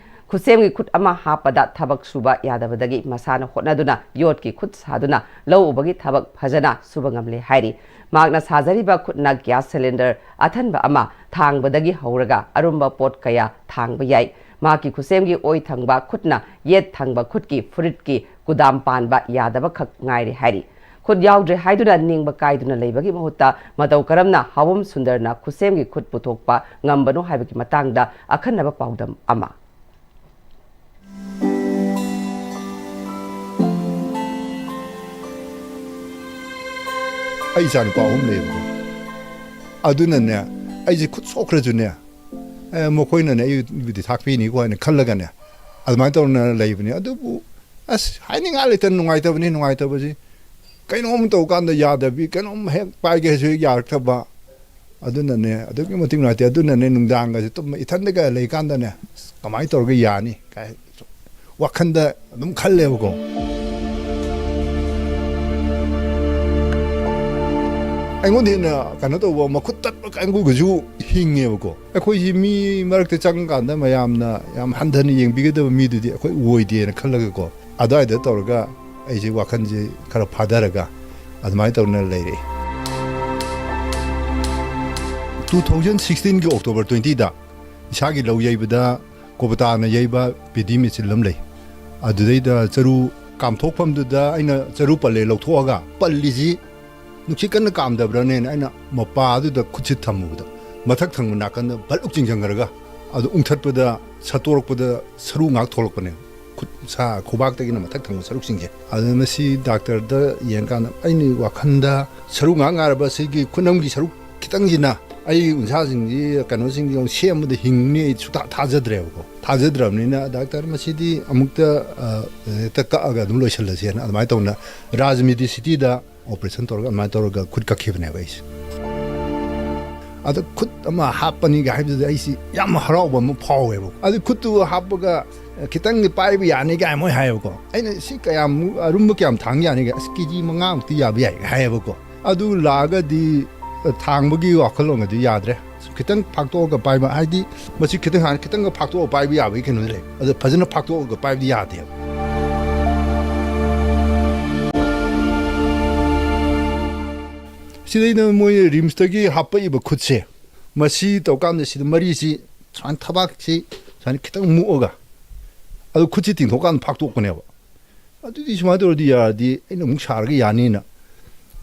ꯈꯨꯠꯁꯦꯝꯒꯤ ꯈꯨꯠ ꯑꯃ ꯍꯥꯞꯄꯗ ꯊꯕꯛ ꯁꯨꯕ ꯌꯥꯗꯕꯗꯒꯤ ꯃꯁꯥꯅ ꯍꯣꯠꯅꯗꯨꯅ ꯌꯣꯠꯀꯤ ꯈꯨꯠ ꯁꯥꯗꯨꯅ ꯂꯧ ꯎꯕꯒꯤ ꯊꯕꯛ ꯐꯖꯅ ꯁꯨꯕ ꯉꯝꯂꯦ ꯍꯥꯏꯔꯤ꯫ ꯃꯍꯥꯛꯅ ꯁꯥꯖꯔꯤꯕ ꯈꯨꯠꯅ ꯒ꯭ꯌꯥꯁ ꯁꯤꯂꯤꯟꯗꯔ ꯑꯊꯟꯕ ꯑꯃ ꯊꯥꯡꯕꯗꯒꯤ ꯍꯧꯔꯒ ꯑꯔꯨꯝꯕ ꯄꯣꯠ ꯀꯌꯥ ꯊꯥꯡꯕ ꯌꯥꯏ꯫ ꯃꯍꯥꯛꯀꯤ ꯈꯨꯠꯁꯦꯝꯒꯤ ꯑꯣꯏ ꯊꯪꯕ ꯈꯨꯠꯅ ꯌꯦꯠ ꯊꯪꯕ ꯈꯨꯠꯀꯤ ꯐꯨꯔꯤꯠꯀꯤ ꯀꯨꯗꯥꯝ ꯄꯥꯟꯕ ꯌꯥꯗꯕ ꯈꯛ ꯉꯥꯏꯔꯦ ꯍꯥꯏꯔꯤ꯫ ꯈꯨꯠ ꯌꯥꯎꯗ꯭ꯔꯦ ꯍꯥꯏꯗꯨꯅ ꯅꯤꯡꯕ ꯀꯥꯏꯗꯨꯅ ꯂꯩꯕꯒꯤ ꯃꯍꯨꯠꯇ ꯃꯇꯧ ꯀꯔꯝꯅ ꯍꯥꯎꯕꯝ ꯁꯨꯟꯗꯔꯅ ꯈꯨꯠꯁꯦꯝꯒꯤ ꯈꯨꯠ ꯄꯨꯊꯣꯛꯄ ꯉꯝꯕꯅꯣ ꯍꯥꯏꯕꯒꯤ ꯃꯇꯥꯡꯗ ꯑꯈꯟꯅꯕ ꯄꯥꯎꯗꯝ ꯑꯃ꯫ ꯑꯩ ꯏꯆꯥꯅꯨꯄꯥ ꯑꯍꯨꯝ ꯂꯩꯌꯦꯕꯀꯣ꯫ ꯑꯗꯨꯅꯅꯦ, ꯑꯩꯁꯦ ꯈꯨꯠ ꯁꯣꯛꯈ꯭ꯔꯁꯨꯅꯦ, ꯑꯦ, ꯃꯈꯣꯏꯅꯅꯦ ꯑꯩꯕꯨꯗꯤ ꯊꯥꯛꯄꯤꯅꯤꯀꯣ ꯍꯥꯏꯅ ꯈꯜꯂꯒꯅꯦ, ꯑꯗꯨꯃꯥꯏꯅ ꯇꯧꯅ ꯂꯩꯕꯅꯤ꯫ ꯑꯗꯨꯕꯨ ꯑꯁ, ꯍꯥꯏꯅꯤꯡꯉꯥꯏ ꯂꯩꯇꯅ ꯅꯨꯡꯉꯥꯏꯇꯕꯅꯤ, ꯅꯨꯡꯉꯥꯏꯇꯕꯁꯤ꯫ ꯀꯩꯅꯣꯝ ꯇꯧꯀꯥꯟꯗ ꯌꯥꯗꯕꯤ, ꯀꯩꯅꯣꯝ ꯍꯦꯛ ꯄꯥꯏꯒꯦ ꯍꯥꯏꯁꯨ ꯍꯦꯛ ꯌꯥꯔꯛꯇꯕ꯫ ꯑꯗꯨꯅꯅꯦ, ꯑꯗꯨꯛꯀꯤ ꯃꯇꯤꯛ ꯅꯨꯡꯉꯥꯏꯇꯦ꯫ ꯑꯗꯨꯅꯅꯦ, ꯅꯨꯡꯗꯥꯡꯒꯁꯦ ꯇꯨꯝꯕ, ꯏꯊꯟꯗꯒ ꯂꯩꯀꯥꯟꯗꯅꯦ, "ꯑꯁ, ꯀꯃꯥꯏꯅ ꯇꯧꯔꯒ ꯌꯥꯅꯤ?" ꯀꯥꯏ ꯋꯥꯈꯟꯗ ꯑꯗꯨꯝ ꯈꯜꯂꯦꯕꯀꯣ꯫ ꯑꯩꯉꯣꯟꯗ ꯍꯦꯟꯅ ꯀꯩꯅꯣ ꯇꯧꯕ, ꯃꯈꯨꯠ ꯇꯠꯄ ꯀꯥꯡꯕꯨꯒꯁꯨ ꯍꯤꯡꯉꯦꯕꯀꯣ꯫ ꯑꯩꯈꯣꯏꯁꯤ ꯃꯤ ꯃꯔꯛꯇ ꯆꯪꯉꯀꯥꯟꯗ ꯃꯌꯥꯝꯅ ꯌꯥꯝ ꯍꯟꯊꯅ ꯌꯦꯡꯕꯤꯒꯗꯕ ꯃꯤꯗꯨꯗꯤ ꯑꯩꯈꯣꯏ ꯑꯣꯏꯗꯦꯅ ꯈꯜꯂꯒꯀꯣ, ꯑꯗꯨꯋꯥꯏꯗ ꯇꯧꯔꯒ ꯑꯩꯁꯦ ꯋꯥꯈꯜꯁꯦ ꯈꯔ ꯐꯥꯊꯔꯒ ꯑꯗꯨꯃꯥꯏꯅ ꯇꯧꯅ ꯂꯩꯔꯛꯑꯦ꯫ Two thousand sixteen-ꯒꯤ October twenty-ꯗ ꯏꯁꯥꯒꯤ ꯂꯧ ꯌꯩꯕꯗ ꯀꯣꯕꯇꯥꯅ ꯌꯩꯕ ꯄꯦꯗꯤ ꯃꯦꯆꯤꯟ ꯑꯃ ꯂꯩ꯫ ꯑꯗꯨꯗꯩꯗ ꯆꯔꯨ ꯀꯥꯝꯊꯣꯛꯐꯝꯗꯨꯗ ꯑꯩꯅ ꯆꯔꯨ ꯄꯜꯂꯦ ꯂꯧꯊꯣꯛꯑꯒ, ꯄꯜꯂꯤꯁꯤ ꯅꯨꯡꯁꯤꯠ ꯀꯟꯅ ꯀꯥꯝꯗꯕ꯭ꯔꯥꯅꯦꯅ ꯑꯩꯅ ꯃꯄꯥꯗꯨꯗ ꯈꯨꯠꯁꯤ ꯊꯝꯃꯨꯕꯗ, ꯃꯊꯛ ꯊꯪꯕ ꯅꯥꯀꯟꯗ ꯚꯠ ꯂꯨꯛ ꯆꯤꯡꯁꯤꯟꯈ꯭ꯔꯒ, ꯑꯗꯨ ꯎꯪꯊꯠꯄꯗ, ꯁꯠꯇꯣꯔꯛꯄꯗ ꯁꯔꯨ ꯉꯥꯛ ꯊꯣꯛꯂꯛꯄꯅꯦ꯫ ꯈꯨꯠ ꯁꯥ ꯈꯨꯕꯥꯛꯇꯒꯤꯅ ꯃꯊꯛ ꯊꯪꯕ ꯁꯔꯨꯛꯁꯤꯡꯁꯦ꯫ ꯑꯗꯨꯅ ꯃꯁꯤ ꯗꯥꯛꯇꯔꯗ ꯌꯦꯡꯀꯥꯟꯗ ꯑꯩꯅ ꯋꯥꯈꯜꯗ ꯁꯔꯨ ꯉꯥꯛ ꯉꯥꯏꯔꯕ ꯁꯤꯒꯤ ꯈꯨꯅꯝꯒꯤ ꯁꯔꯨꯛ ꯈꯤꯇꯪꯁꯤꯅ ꯑꯩ ꯎꯟꯁꯥꯁꯤꯡꯁꯤ, ꯀꯩꯅꯣꯁꯤꯡꯁꯤ ꯑꯃꯨꯛ ꯁꯦꯝꯕꯗ ꯍꯤꯡꯅꯤ ꯑꯩ ꯁꯨꯡꯊꯥ ꯊꯥꯖꯗ꯭ꯔꯦꯕꯀꯣ꯫ ꯊꯥꯖꯗ꯭ꯔꯕꯅꯤꯅ ꯗꯥꯛꯇꯔ ꯃꯁꯤꯗꯤ ꯑꯃꯨꯛꯇ, ꯑ, ꯍꯦꯛꯇ ꯀꯛꯑꯒ ꯑꯗꯨꯝ ꯂꯣꯏꯁꯤꯜꯂꯁꯦꯅ ꯑꯗꯨꯃꯥꯏꯅ ꯇꯧꯅ ꯔꯥꯖ ꯃꯦꯗꯤꯁꯤꯇꯤꯗ operation ꯇꯧꯔꯒ ꯑꯗꯨꯃꯥꯏꯅ ꯇꯧꯔꯒ ꯈꯨꯠ ꯀꯛꯈꯤꯕꯅꯦꯕ ꯑꯩꯁꯦ꯫ ꯑꯗ ꯈꯨꯠ ꯑꯃ ꯍꯥꯞꯄꯅꯤꯒ ꯍꯥꯏꯕꯗꯨꯗ ꯑꯩꯁꯤ ꯌꯥꯝ ꯍꯔꯥꯎꯕ ꯑꯃ ꯐꯥꯎꯋꯦꯕ꯫ ꯑꯗꯨ ꯈꯨꯠꯇꯨ ꯍꯥꯞꯄꯒ ꯈꯤꯇꯪꯗꯤ ꯄꯥꯏꯕ ꯌꯥꯅꯤ ꯀꯥꯏ ꯃꯣꯏ ꯍꯥꯏꯌꯦꯕꯀꯣ꯫ ꯑꯩꯅ ꯁꯤ ꯀꯌꯥꯃꯨꯛ ꯑꯔꯨꯝꯕ ꯀꯌꯥꯝ ꯊꯥꯡ ꯌꯥꯅꯤꯒ, "ꯑꯁ, ꯀꯦ ꯖꯤ ꯃꯉꯥꯃꯨꯛꯇꯤ ꯌꯥꯕ ꯌꯥꯏ" ꯍꯥꯏꯌꯦꯕꯀꯣ꯫ ꯑꯗꯨ ꯂꯥꯛꯑꯒꯗꯤ ꯊꯥꯡꯕꯒꯤ ꯋꯥꯈꯜꯂꯣꯟꯒꯗꯤ ꯌꯥꯗ꯭ꯔꯦ꯫ ꯈꯤꯇꯪ ꯐꯥꯛꯇꯣꯛꯑꯒ ꯄꯥꯏꯕ, ꯍꯥꯏꯗꯤ ꯃꯁꯤ ꯈꯤꯇꯪ ꯍꯥꯟꯅ ꯈꯤꯇꯪꯒ ꯐꯥꯛꯇꯣꯛꯑꯒ ꯄꯥꯏꯕ ꯌꯥꯕꯒꯤ ꯀꯩꯅꯣꯗꯤ ꯂꯩ, ꯑꯗꯣ ꯐꯖꯅ ꯐꯥꯛꯇꯣꯛꯑꯒ ꯄꯥꯏꯕꯗꯤ ꯌꯥꯗꯦꯕ꯫ ꯁꯤꯗꯩꯗ ꯃꯣꯏ ꯔꯤꯝꯁꯇꯒꯤ ꯍꯥꯞꯄꯛꯏꯕ ꯈꯨꯠꯁꯦ, ꯃꯁꯤ ꯇꯧꯀꯥꯟꯗ ꯁꯤꯗ ꯃꯔꯤꯁꯤ ꯁꯨꯃꯥꯏꯅ, ꯊꯕꯥꯛꯁꯤ ꯁꯨꯃꯥꯏꯅ ꯈꯤꯇꯪ ꯃꯨꯛꯑꯒ, ꯑꯗꯨ ꯈꯨꯠꯁꯤ ꯇꯤꯡꯊꯣꯛꯀꯥꯟꯗ ꯐꯥꯛꯇꯣꯛꯄꯅꯦꯕ꯫ ꯑꯗꯨꯗꯤ ꯁꯨꯃꯥꯏꯅ ꯇꯧꯔꯗꯤ ꯌꯥꯔꯗꯤ ꯑꯩꯅ ꯑꯃꯨꯛ ꯁꯥꯔꯒ ꯌꯥꯅꯤꯅ,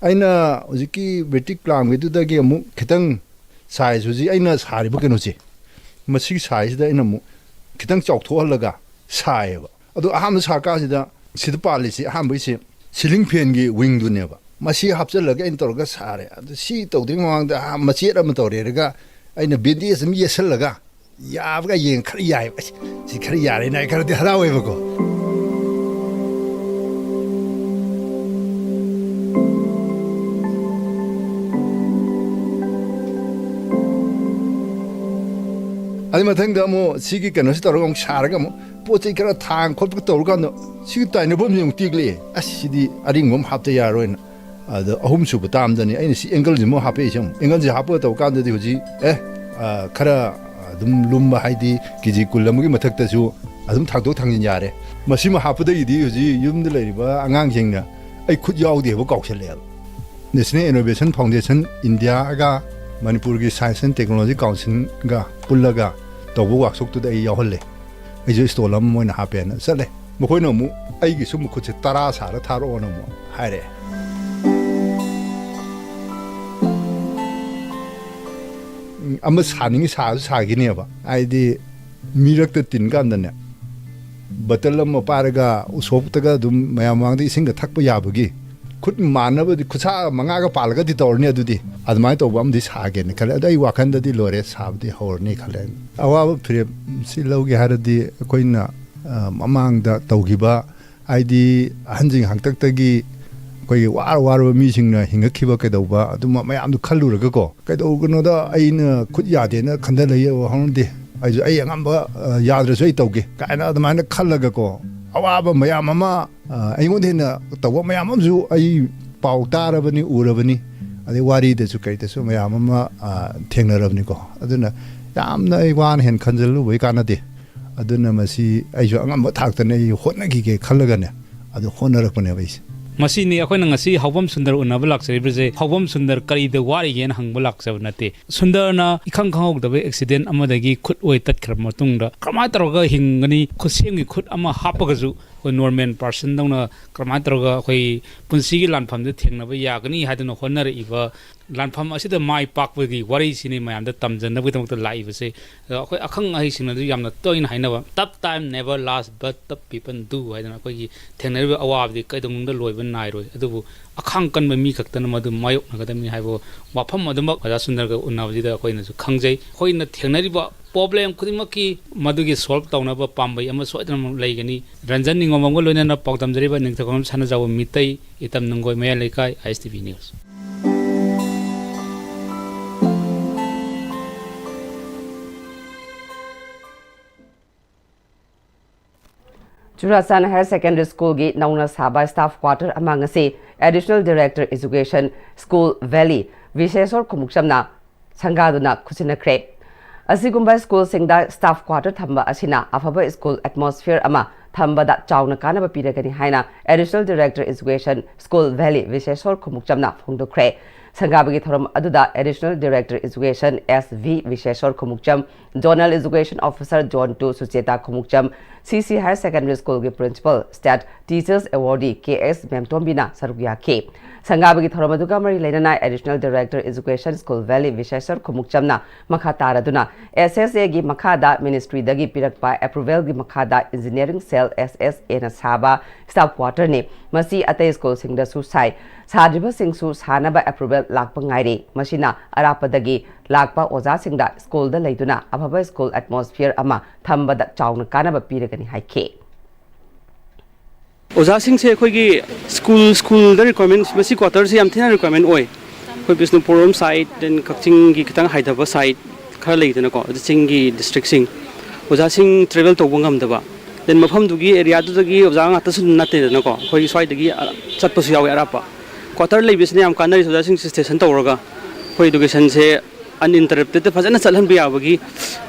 ꯑꯩꯅ ꯍꯧꯖꯤꯛꯀꯤ ꯕꯦꯇꯤꯛ ꯄ꯭ꯂꯥꯝꯒꯤꯗꯨꯗꯒꯤ ꯑꯃꯨꯛ ꯈꯤꯇꯪ ꯁꯥꯏꯖ, ꯍꯧꯖꯤꯛ ꯑꯩꯅ ꯁꯥꯔꯤꯕ ꯀꯩꯅꯣꯁꯦ, ꯃꯁꯤꯒꯤ ꯁꯥꯏꯖꯁꯤꯗ ꯑꯩꯅ ꯑꯃꯨꯛ ꯈꯤꯇꯪ ꯆꯥꯎꯊꯣꯛꯍꯜꯂꯒ ꯁꯥꯏꯌꯦꯕ꯫ ꯑꯗꯣ ꯑꯍꯥꯟꯕ ꯁꯥꯔꯀꯥꯟꯁꯤꯗ ꯁꯤꯗ ꯄꯥꯜꯂꯤꯁꯤ, ꯑꯍꯥꯟꯕꯒꯤꯁꯤ ꯁꯤꯂꯤꯡ ꯐꯦꯟꯒꯤ ꯋꯤꯡꯗꯨꯅꯦꯕ꯫ ꯃꯁꯤ ꯍꯥꯞꯆꯤꯜꯂꯒ ꯑꯩꯅ ꯇꯧꯔꯒ ꯁꯥꯔꯦ꯫ ꯑꯗꯨ ꯁꯤ ꯇꯧꯗ꯭ꯔꯤꯉꯩ ꯃꯃꯥꯡꯗ, ꯑꯥ, ꯃꯆꯦꯠ ꯑꯃ ꯇꯧꯔꯦꯔꯒ ꯑꯩꯅ ꯕꯦꯟꯗꯦꯖ ꯑꯃ ꯌꯦꯠꯁꯜꯂꯒ ꯌꯥꯕꯒ ꯌꯦꯡ ꯈꯔ ꯌꯥꯏꯕ꯫ "ꯑꯁ, ꯁꯤ ꯈꯔ ꯌꯥꯔꯦꯅ" ꯑꯩ ꯈꯔꯗꯤ ꯍꯔꯥꯎꯋꯦꯕꯀꯣ꯫ ꯑꯗꯨ ꯃꯊꯪꯗ ꯑꯃꯨꯛ ꯁꯤꯒꯤ ꯀꯩꯅꯣꯁꯤ ꯇꯧꯔꯒ ꯑꯃꯨꯛ ꯁꯥꯔꯒ ꯑꯃꯨꯛ ꯄꯣꯠ ꯆꯩ ꯈꯔ ꯊꯥꯡ ꯈꯣꯠꯄ ꯇꯧꯔꯀꯥꯟꯗ ꯁꯤꯒꯤ ꯇꯥꯏꯅꯐꯝꯁꯤ ꯑꯃꯨꯛ ꯇꯦꯛꯂꯛꯑꯦ꯫ "ꯑꯁ, ꯁꯤꯗꯤ ꯑꯔꯤꯡꯕ ꯑꯃ ꯍꯥꯞꯇ ꯌꯥꯔꯣꯏꯅ"꯫ ꯑꯗꯣ ꯑꯍꯨꯝꯁꯨꯕ ꯇꯥꯝꯗꯅꯤ ꯑꯩꯅ ꯁꯤ ꯑꯦꯡꯒꯜꯁꯤ ꯑꯃꯨꯛ ꯍꯥꯞꯄꯛꯏꯁꯦ꯫ ꯑꯃꯨꯛ ꯑꯦꯡꯒꯜꯁꯤ ꯍꯥꯞꯄꯒ ꯇꯧ ꯀꯥꯟꯗꯗꯤ ꯍꯧꯖꯤꯛ, ꯑꯦ, ꯑ, ꯈꯔ ꯑꯗꯨꯝ ꯂꯨꯝꯕ, ꯍꯥꯏꯗꯤ ꯀꯦ ꯖꯤ ꯀꯨꯟ ꯑꯃꯒꯤ ꯃꯊꯛꯇꯁꯨ ꯑꯗꯨꯝ ꯊꯥꯡꯗꯣꯛ ꯊꯥꯡꯖꯤꯟ ꯌꯥꯔꯦ꯫ ꯃꯁꯤꯃ ꯍꯥꯞꯄꯗꯒꯤꯗꯤ ꯍꯧꯖꯤꯛ ꯌꯨꯝꯗ ꯂꯩꯔꯤꯕ ꯑꯉꯥꯡꯁꯤꯡꯅ ꯑꯩ ꯈꯨꯠ ꯌꯥꯎꯗꯦꯕ ꯀꯥꯎꯁꯜꯂꯛꯑꯦꯕ꯫ National Innovation Foundation Indiaꯒ ꯃꯅꯤꯄꯨꯔꯒꯤ Science and Technology Councilꯒ ꯄꯨꯜꯂꯒ ꯇꯧꯕ ꯋꯥꯛꯁꯣꯞꯇꯨꯗ ꯑꯩ ꯌꯥꯎꯍꯜꯂꯦ꯫ ꯑꯩꯁꯨ ꯁ꯭ꯇꯣꯜ ꯑꯃ ꯃꯣꯏꯅ ꯍꯥꯞꯄꯦꯅ ꯆꯠꯂꯦ꯫ ꯃꯈꯣꯏꯅ ꯑꯃꯨꯛ ꯑꯩꯒꯤꯁꯨ ꯃꯈꯨꯠꯁꯦ ꯇꯔꯥ ꯁꯥꯔ ꯊꯥꯔꯛꯑꯣꯅ ꯑꯃꯨꯛ ꯍꯥꯏꯔꯛꯑꯦ꯫ ꯎꯝ, ꯑꯃ ꯁꯥꯅꯤꯡꯉꯤ, ꯁꯥꯁꯨ ꯁꯥꯈꯤꯅꯦꯕ꯫ ꯍꯥꯏꯗꯤ ꯃꯤꯔꯛꯇ ꯇꯤꯟ ꯀꯥꯟꯗꯅꯦ, ꯕꯇꯜ ꯑꯃ ꯄꯥꯏꯔꯒ ꯎꯁꯣꯞꯇꯒ ꯑꯗꯨꯝ ꯃꯌꯥꯝ ꯃꯃꯥꯡꯗ ꯏꯁꯤꯡꯒ ꯊꯛꯄ ꯌꯥꯕꯒꯤ ꯈꯨꯠ ꯃꯥꯟꯅꯕꯗꯤ, ꯈꯨꯠꯁꯥ ꯃꯉꯥꯒ ꯄꯥꯜꯂꯒꯗꯤ ꯇꯧꯔꯅꯤ꯫ ꯑꯗꯨꯗꯤ ꯑꯗꯨꯃꯥꯏꯅ ꯇꯧꯕ ꯑꯃꯗꯤ ꯁꯥꯒꯦꯅ ꯈꯜꯂꯦ꯫ ꯑꯗꯣ ꯑꯩ ꯋꯥꯈꯜꯗꯗꯤ ꯂꯣꯏꯔꯦ, ꯁꯥꯕꯗꯤ ꯍꯧꯔꯅꯤ ꯈꯜꯂꯦ꯫ ꯑꯋꯥꯕ ꯐꯤꯔꯦꯞ ꯁꯤ ꯂꯧꯒꯦ ꯍꯥꯏꯔꯗꯤ ꯑꯩꯈꯣꯏꯅ, ꯑ, ꯃꯃꯥꯡꯗ ꯇꯧꯈꯤꯕ, ꯍꯥꯏꯗꯤ ꯑꯍꯟꯁꯤꯡ ꯍꯥꯛꯇꯛꯇꯒꯤ ꯑꯩꯈꯣꯏꯒꯤ ꯋꯥꯔ ꯋꯥꯔꯕ ꯃꯤꯁꯤꯡꯅ ꯍꯤꯡꯉꯛꯈꯤꯕ ꯀꯩꯗꯧꯕ ꯑꯗꯨꯝꯕ ꯃꯌꯥꯝꯗꯣ ꯈꯜꯂꯨꯔꯒꯀꯣ, "ꯀꯩꯗꯧꯒꯅꯣꯗ, ꯑꯩꯅ ꯈꯨꯠ ꯌꯥꯗꯦꯅ ꯈꯟꯗ ꯂꯩ ꯍꯧꯅꯗꯦ, ꯑꯩꯁꯨ ꯑꯩ ꯑꯉꯝꯕ, ꯑ, ꯌꯥꯗ꯭ꯔꯁꯨ ꯑꯩ ꯇꯧꯒꯦ" ꯀꯥꯏꯅ ꯑꯗꯨꯃꯥꯏꯅ ꯈꯜꯂꯒꯀꯣ, ꯑꯋꯥꯕ ꯃꯌꯥꯝ ꯑꯃ, ꯑ, ꯑꯩꯉꯣꯟꯗ ꯍꯦꯟꯅ ꯇꯧꯕ ꯃꯌꯥꯝ ꯑꯃꯁꯨ ꯑꯩ ꯄꯥꯎ ꯇꯥꯔꯕꯅꯤ, ꯎꯔꯕꯅꯤ, ꯑꯗꯩ ꯋꯥꯔꯤꯗꯁꯨ ꯀꯩꯗꯁꯨ ꯃꯌꯥꯝ ꯑꯃ, ꯑ, ꯊꯦꯡꯅꯔꯕꯅꯤꯀꯣ꯫ ꯑꯗꯨꯅ ꯌꯥꯝꯅ ꯑꯩ ꯋꯥꯅ ꯍꯦꯟꯅ ꯈꯟꯖꯜꯂꯨꯕꯩ ꯀꯥꯟꯅꯗꯦ꯫ ꯑꯗꯨꯅ ꯃꯁꯤ ꯑꯩꯁꯨ ꯑꯉꯝꯕ ꯊꯥꯛꯇꯅ ꯑꯩ ꯍꯣꯠꯅꯈꯤꯒꯦ ꯈꯜꯂꯒꯅꯦ, ꯑꯗꯨ ꯍꯣꯠꯅꯔꯛꯄꯅꯦꯕ ꯑꯩꯁꯦ꯫ ꯃꯁꯤꯅꯤ ꯑꯩꯈꯣꯏꯅ ꯉꯁꯤ ꯍꯥꯎꯕꯝ ꯁꯨꯟꯗꯔ ꯎꯅꯕ ꯂꯥꯛꯆꯔꯤꯕꯁꯦ꯫ ꯍꯥꯎꯕꯝ ꯁꯨꯟꯗꯔ ꯀꯔꯤꯗ ꯋꯥꯔꯤꯒꯦꯅ ꯍꯪꯕ ꯂꯥꯛꯆꯕ ꯅꯠꯇꯦ꯫ ꯁꯨꯟꯗꯔꯅ ꯏꯈꯪ ꯈꯪꯍꯧꯗꯕ ꯑꯦꯛꯁꯤꯗꯦꯟ ꯑꯃꯗꯒꯤ ꯈꯨꯠ ꯑꯣꯏ ꯇꯠꯈ꯭ꯔꯕ ꯃꯇꯨꯡꯗ ꯀꯔꯝꯍꯥꯏꯅ ꯇꯧꯔꯒ ꯍꯤꯡꯒꯅꯤ? ꯈꯨꯠꯁꯦꯝꯒꯤ ꯈꯨꯠ ꯑꯃ ꯍꯥꯞꯄꯒꯁꯨ ꯑꯩꯈꯣꯏ ꯅꯣꯔꯃꯦꯜ ꯄꯥꯔꯁꯟꯗꯧꯅ ꯀꯔꯝꯍꯥꯏꯅ ꯇꯧꯔꯒ ꯑꯩꯈꯣꯏ ꯄꯨꯟꯁꯤꯒꯤ ꯂꯥꯟꯐꯝꯗ ꯊꯦꯡꯅꯕ ꯌꯥꯒꯅꯤ ꯍꯥꯏꯗꯨꯅ ꯍꯣꯠꯅꯔꯛꯏꯕ, ꯂꯥꯟꯐꯝ ꯑꯁꯤꯗ ꯃꯥꯏ ꯄꯥꯛꯄꯒꯤ ꯋꯥꯔꯤꯁꯤꯅꯤ ꯃꯌꯥꯝꯗ ꯇꯝꯖꯅꯕꯒꯤꯗꯃꯛꯇ ꯂꯥꯛꯏꯕꯁꯦ꯫ ꯑꯗꯣ ꯑꯩꯈꯣꯏ ꯑꯈꯪ ꯑꯍꯩꯁꯤꯡꯅꯁꯨ ꯌꯥꯝꯅ ꯇꯣꯏꯅ ꯍꯥꯏꯅꯕ, "Tough time never last, but tough people do" ꯍꯥꯏꯗꯅ, ꯑꯩꯈꯣꯏꯒꯤ ꯊꯦꯡꯅꯔꯤꯕ ꯑꯋꯥꯕꯗꯤ ꯀꯩꯗꯧꯅꯨꯡꯗ ꯂꯣꯏꯕ ꯅꯥꯏꯔꯣꯏ, ꯑꯗꯨꯕꯨ ꯑꯈꯥꯡ ꯀꯟꯕ ꯃꯤ ꯈꯛꯇꯅ ꯃꯗꯨ ꯃꯥꯌꯣꯛꯅꯒꯗꯕꯅꯤ ꯍꯥꯏꯕ ꯋꯥꯐꯝ ꯑꯗꯨꯃꯛ ꯑꯣꯖꯥ ꯁꯨꯟꯗꯔꯒ ꯎꯅꯕꯁꯤꯗ ꯑꯩꯈꯣꯏꯅꯁꯨ ꯈꯪꯖꯩ꯫ ꯑꯩꯈꯣꯏꯅ ꯊꯦꯡꯅꯔꯤꯕ ꯄ꯭ꯔꯣꯕ꯭ꯂꯦꯝ ꯈꯨꯗꯤꯡꯃꯛꯀꯤ ꯃꯗꯨꯒꯤ ꯁꯣꯜꯕ ꯇꯧꯅꯕ ꯄꯥꯝꯕꯩ ꯑꯃ ꯁꯣꯏꯗꯅꯃꯛ ꯂꯩꯒꯅꯤ꯫ ꯔꯟꯖꯟ ꯅꯤꯉꯣꯝꯕꯝꯒ ꯂꯣꯏꯅꯅ ꯄꯥꯎꯗꯝꯖꯔꯤꯕ ꯅꯤꯡꯊꯧꯈꯣꯡꯕꯝ ꯁꯅꯥꯖꯥꯎꯕ ꯃꯤꯇꯩ, ꯏꯇꯝ ꯅꯨꯡꯒꯣꯏ, ꯃꯌꯥꯏ ꯂꯩꯀꯥꯏ, I S T V news. Churachand higher secondary ꯁ꯭ꯀꯨꯜꯒꯤ ꯅꯧꯅ ꯁꯥꯕ ꯁ꯭ꯇꯥꯐ ꯀ꯭ꯋꯥꯇꯔ ꯑꯃ ꯉꯁꯤ additional director education, school valley, Bishesor ꯈꯨꯃꯨꯛꯆꯝꯅ ꯁꯪꯒꯥꯗꯨꯅ ꯈꯨꯠꯁꯤꯟꯅꯈ꯭ꯔꯦ꯫ ꯑꯁꯤꯒꯨꯝꯕ ꯁ꯭ꯀꯨꯜꯁꯤꯡꯗ ꯁ꯭ꯇꯥꯐ ꯀ꯭ꯋꯥꯇꯔ ꯊꯝꯕ ꯑꯁꯤꯅ ꯑꯐꯕ ꯁ꯭ꯀꯨꯜ ꯑꯦꯠꯃꯣꯁꯐꯤꯌꯔ ꯑꯃ ꯊꯝꯕꯗ ꯆꯥꯎꯅ ꯀꯥꯟꯅꯕ ꯄꯤꯔꯒꯅꯤ ꯍꯥꯏꯅ additional director education, school valley, Bishesor ꯈꯨꯃꯨꯛꯆꯝꯅ ꯐꯣꯡꯗꯣꯛꯈ꯭ꯔꯦ꯫ ꯁꯪꯒꯥꯕꯒꯤ ꯊꯧꯔꯝ ꯑꯗꯨꯗ additional director education, S V Bishesor Khumukcham, zonal education officer zone two Sucheta Khumukcham, C C higher secondary ꯁ꯭ꯀꯨꯜꯒꯤ principal, state teachers awardee K S ꯃꯦꯝꯇꯣꯝꯕꯤꯅ ꯁꯔꯨꯛ ꯌꯥꯈꯤ꯫ ꯁꯪꯒꯥꯕꯒꯤ ꯊꯧꯔꯝ ꯑꯗꯨꯒ ꯃꯔꯤ ꯂꯩꯅꯅ additional director education, school valley, Bishesor ꯈꯨꯃꯨꯛꯆꯝꯅ ꯃꯈꯥ ꯇꯥꯔꯗꯨꯅ ꯑꯦꯁ ꯑꯦꯁ ꯑꯦꯒꯤ ꯃꯈꯥꯗ ꯃꯤꯅꯤꯁꯇ꯭ꯔꯤꯗꯒꯤ ꯄꯤꯔꯛꯄ ꯑꯦꯄ꯭ꯔꯨꯚꯦꯜꯒꯤ ꯃꯈꯥꯗ ꯏꯟꯖꯤꯅꯤꯌꯥꯔꯤꯡ ꯁꯦꯜ, ꯑꯦꯁ ꯑꯦꯁ ꯑꯦꯅ ꯁꯥꯕ ꯁ꯭ꯇꯥꯐ ꯀ꯭ꯋꯥꯇꯔꯅꯤ꯫ ꯃꯁꯤ ꯑꯇꯩ ꯁ꯭ꯀꯨꯜꯁꯤꯡꯗꯁꯨ ꯁꯥꯏ꯫ ꯁꯥꯗ꯭ꯔꯤꯕꯁꯤꯡꯁꯨ ꯁꯥꯅꯕ ꯑꯦꯄ꯭ꯔꯨꯚꯦꯜ ꯂꯥꯛꯄ ꯉꯥꯏꯔꯤ꯫ ꯃꯁꯤꯅ ꯑꯔꯥꯞꯄꯗꯒꯤ ꯂꯥꯛꯄ ꯑꯣꯖꯥꯁꯤꯡꯗ ꯁ꯭ꯀꯨꯜꯗ ꯂꯩꯗꯨꯅ ꯑꯐꯕ ꯁ꯭ꯀꯨꯜ ꯑꯦꯠꯃꯣꯁꯐꯤꯌꯔ ꯑꯃ ꯊꯝꯕꯗ ꯆꯥꯎꯅ ꯀꯥꯟꯅꯕ ꯄꯤꯔꯒꯅꯤ ꯍꯥꯏꯈꯤ꯫ ꯑꯣꯖꯥꯁꯤꯡꯁꯦ ꯑꯩꯈꯣꯏꯒꯤ ꯁ꯭ꯀꯨꯜ, ꯁ꯭ꯀꯨꯜꯗ ꯔꯤꯀ꯭ꯋꯥꯏꯔꯃꯦꯟ, ꯃꯁꯤ ꯀ꯭ꯋꯥꯇꯔꯁꯦ ꯌꯥꯝ ꯊꯤꯅ ꯔꯤꯀ꯭ꯋꯥꯏꯔꯃꯦꯟ ꯑꯣꯏ꯫ ꯑꯩꯈꯣꯏ ꯕꯤꯁꯅꯨꯄꯨꯔ ꯔꯣꯝ ꯁꯥꯏꯠ, then ꯀꯛꯆꯤꯡꯒꯤ ꯈꯤꯇꯪ ꯍꯥꯏꯊꯕ ꯁꯥꯏꯠ ꯈꯔ ꯂꯩꯗꯅꯀꯣ, ꯑꯗꯨ ꯆꯤꯡꯒꯤ ꯗꯤꯁꯇ꯭ꯔꯤꯛꯁꯤꯡ, ꯑꯣꯖꯥꯁꯤꯡ ꯇ꯭ꯔꯦꯚꯦꯜ ꯇꯧꯕ ꯉꯝꯗꯕ, then ꯃꯐꯝꯗꯨꯒꯤ ꯑꯦꯔꯤꯌꯥꯗꯨꯗꯒꯤ ꯑꯣꯖꯥ ꯉꯥꯛꯇꯁꯨ ꯅꯠꯇꯦꯗꯅꯀꯣ, ꯑꯩꯈꯣꯏꯒꯤ ꯁ꯭ꯋꯥꯏꯗꯒꯤ, ꯑ, ꯆꯠꯄꯁꯨ ꯌꯥꯎꯋꯦ ꯑꯔꯥꯞꯄ꯫ ꯀ꯭ꯋꯥꯇꯔ ꯂꯩꯕꯁꯤꯅ ꯌꯥꯝ ꯀꯥꯟꯅꯔꯤꯁꯦ, ꯑꯣꯖꯥꯁꯤꯡꯁꯦ ꯁ꯭ꯇꯦꯁꯟ ꯇꯧꯔꯒ ꯑꯩꯈꯣꯏ ꯏꯗꯨꯀꯦꯁꯟꯁꯦ ꯑꯟꯏꯟꯇꯔꯞꯇꯦꯠꯇ ꯐꯖꯅ ꯆꯠꯍꯟꯕ ꯌꯥꯕꯒꯤ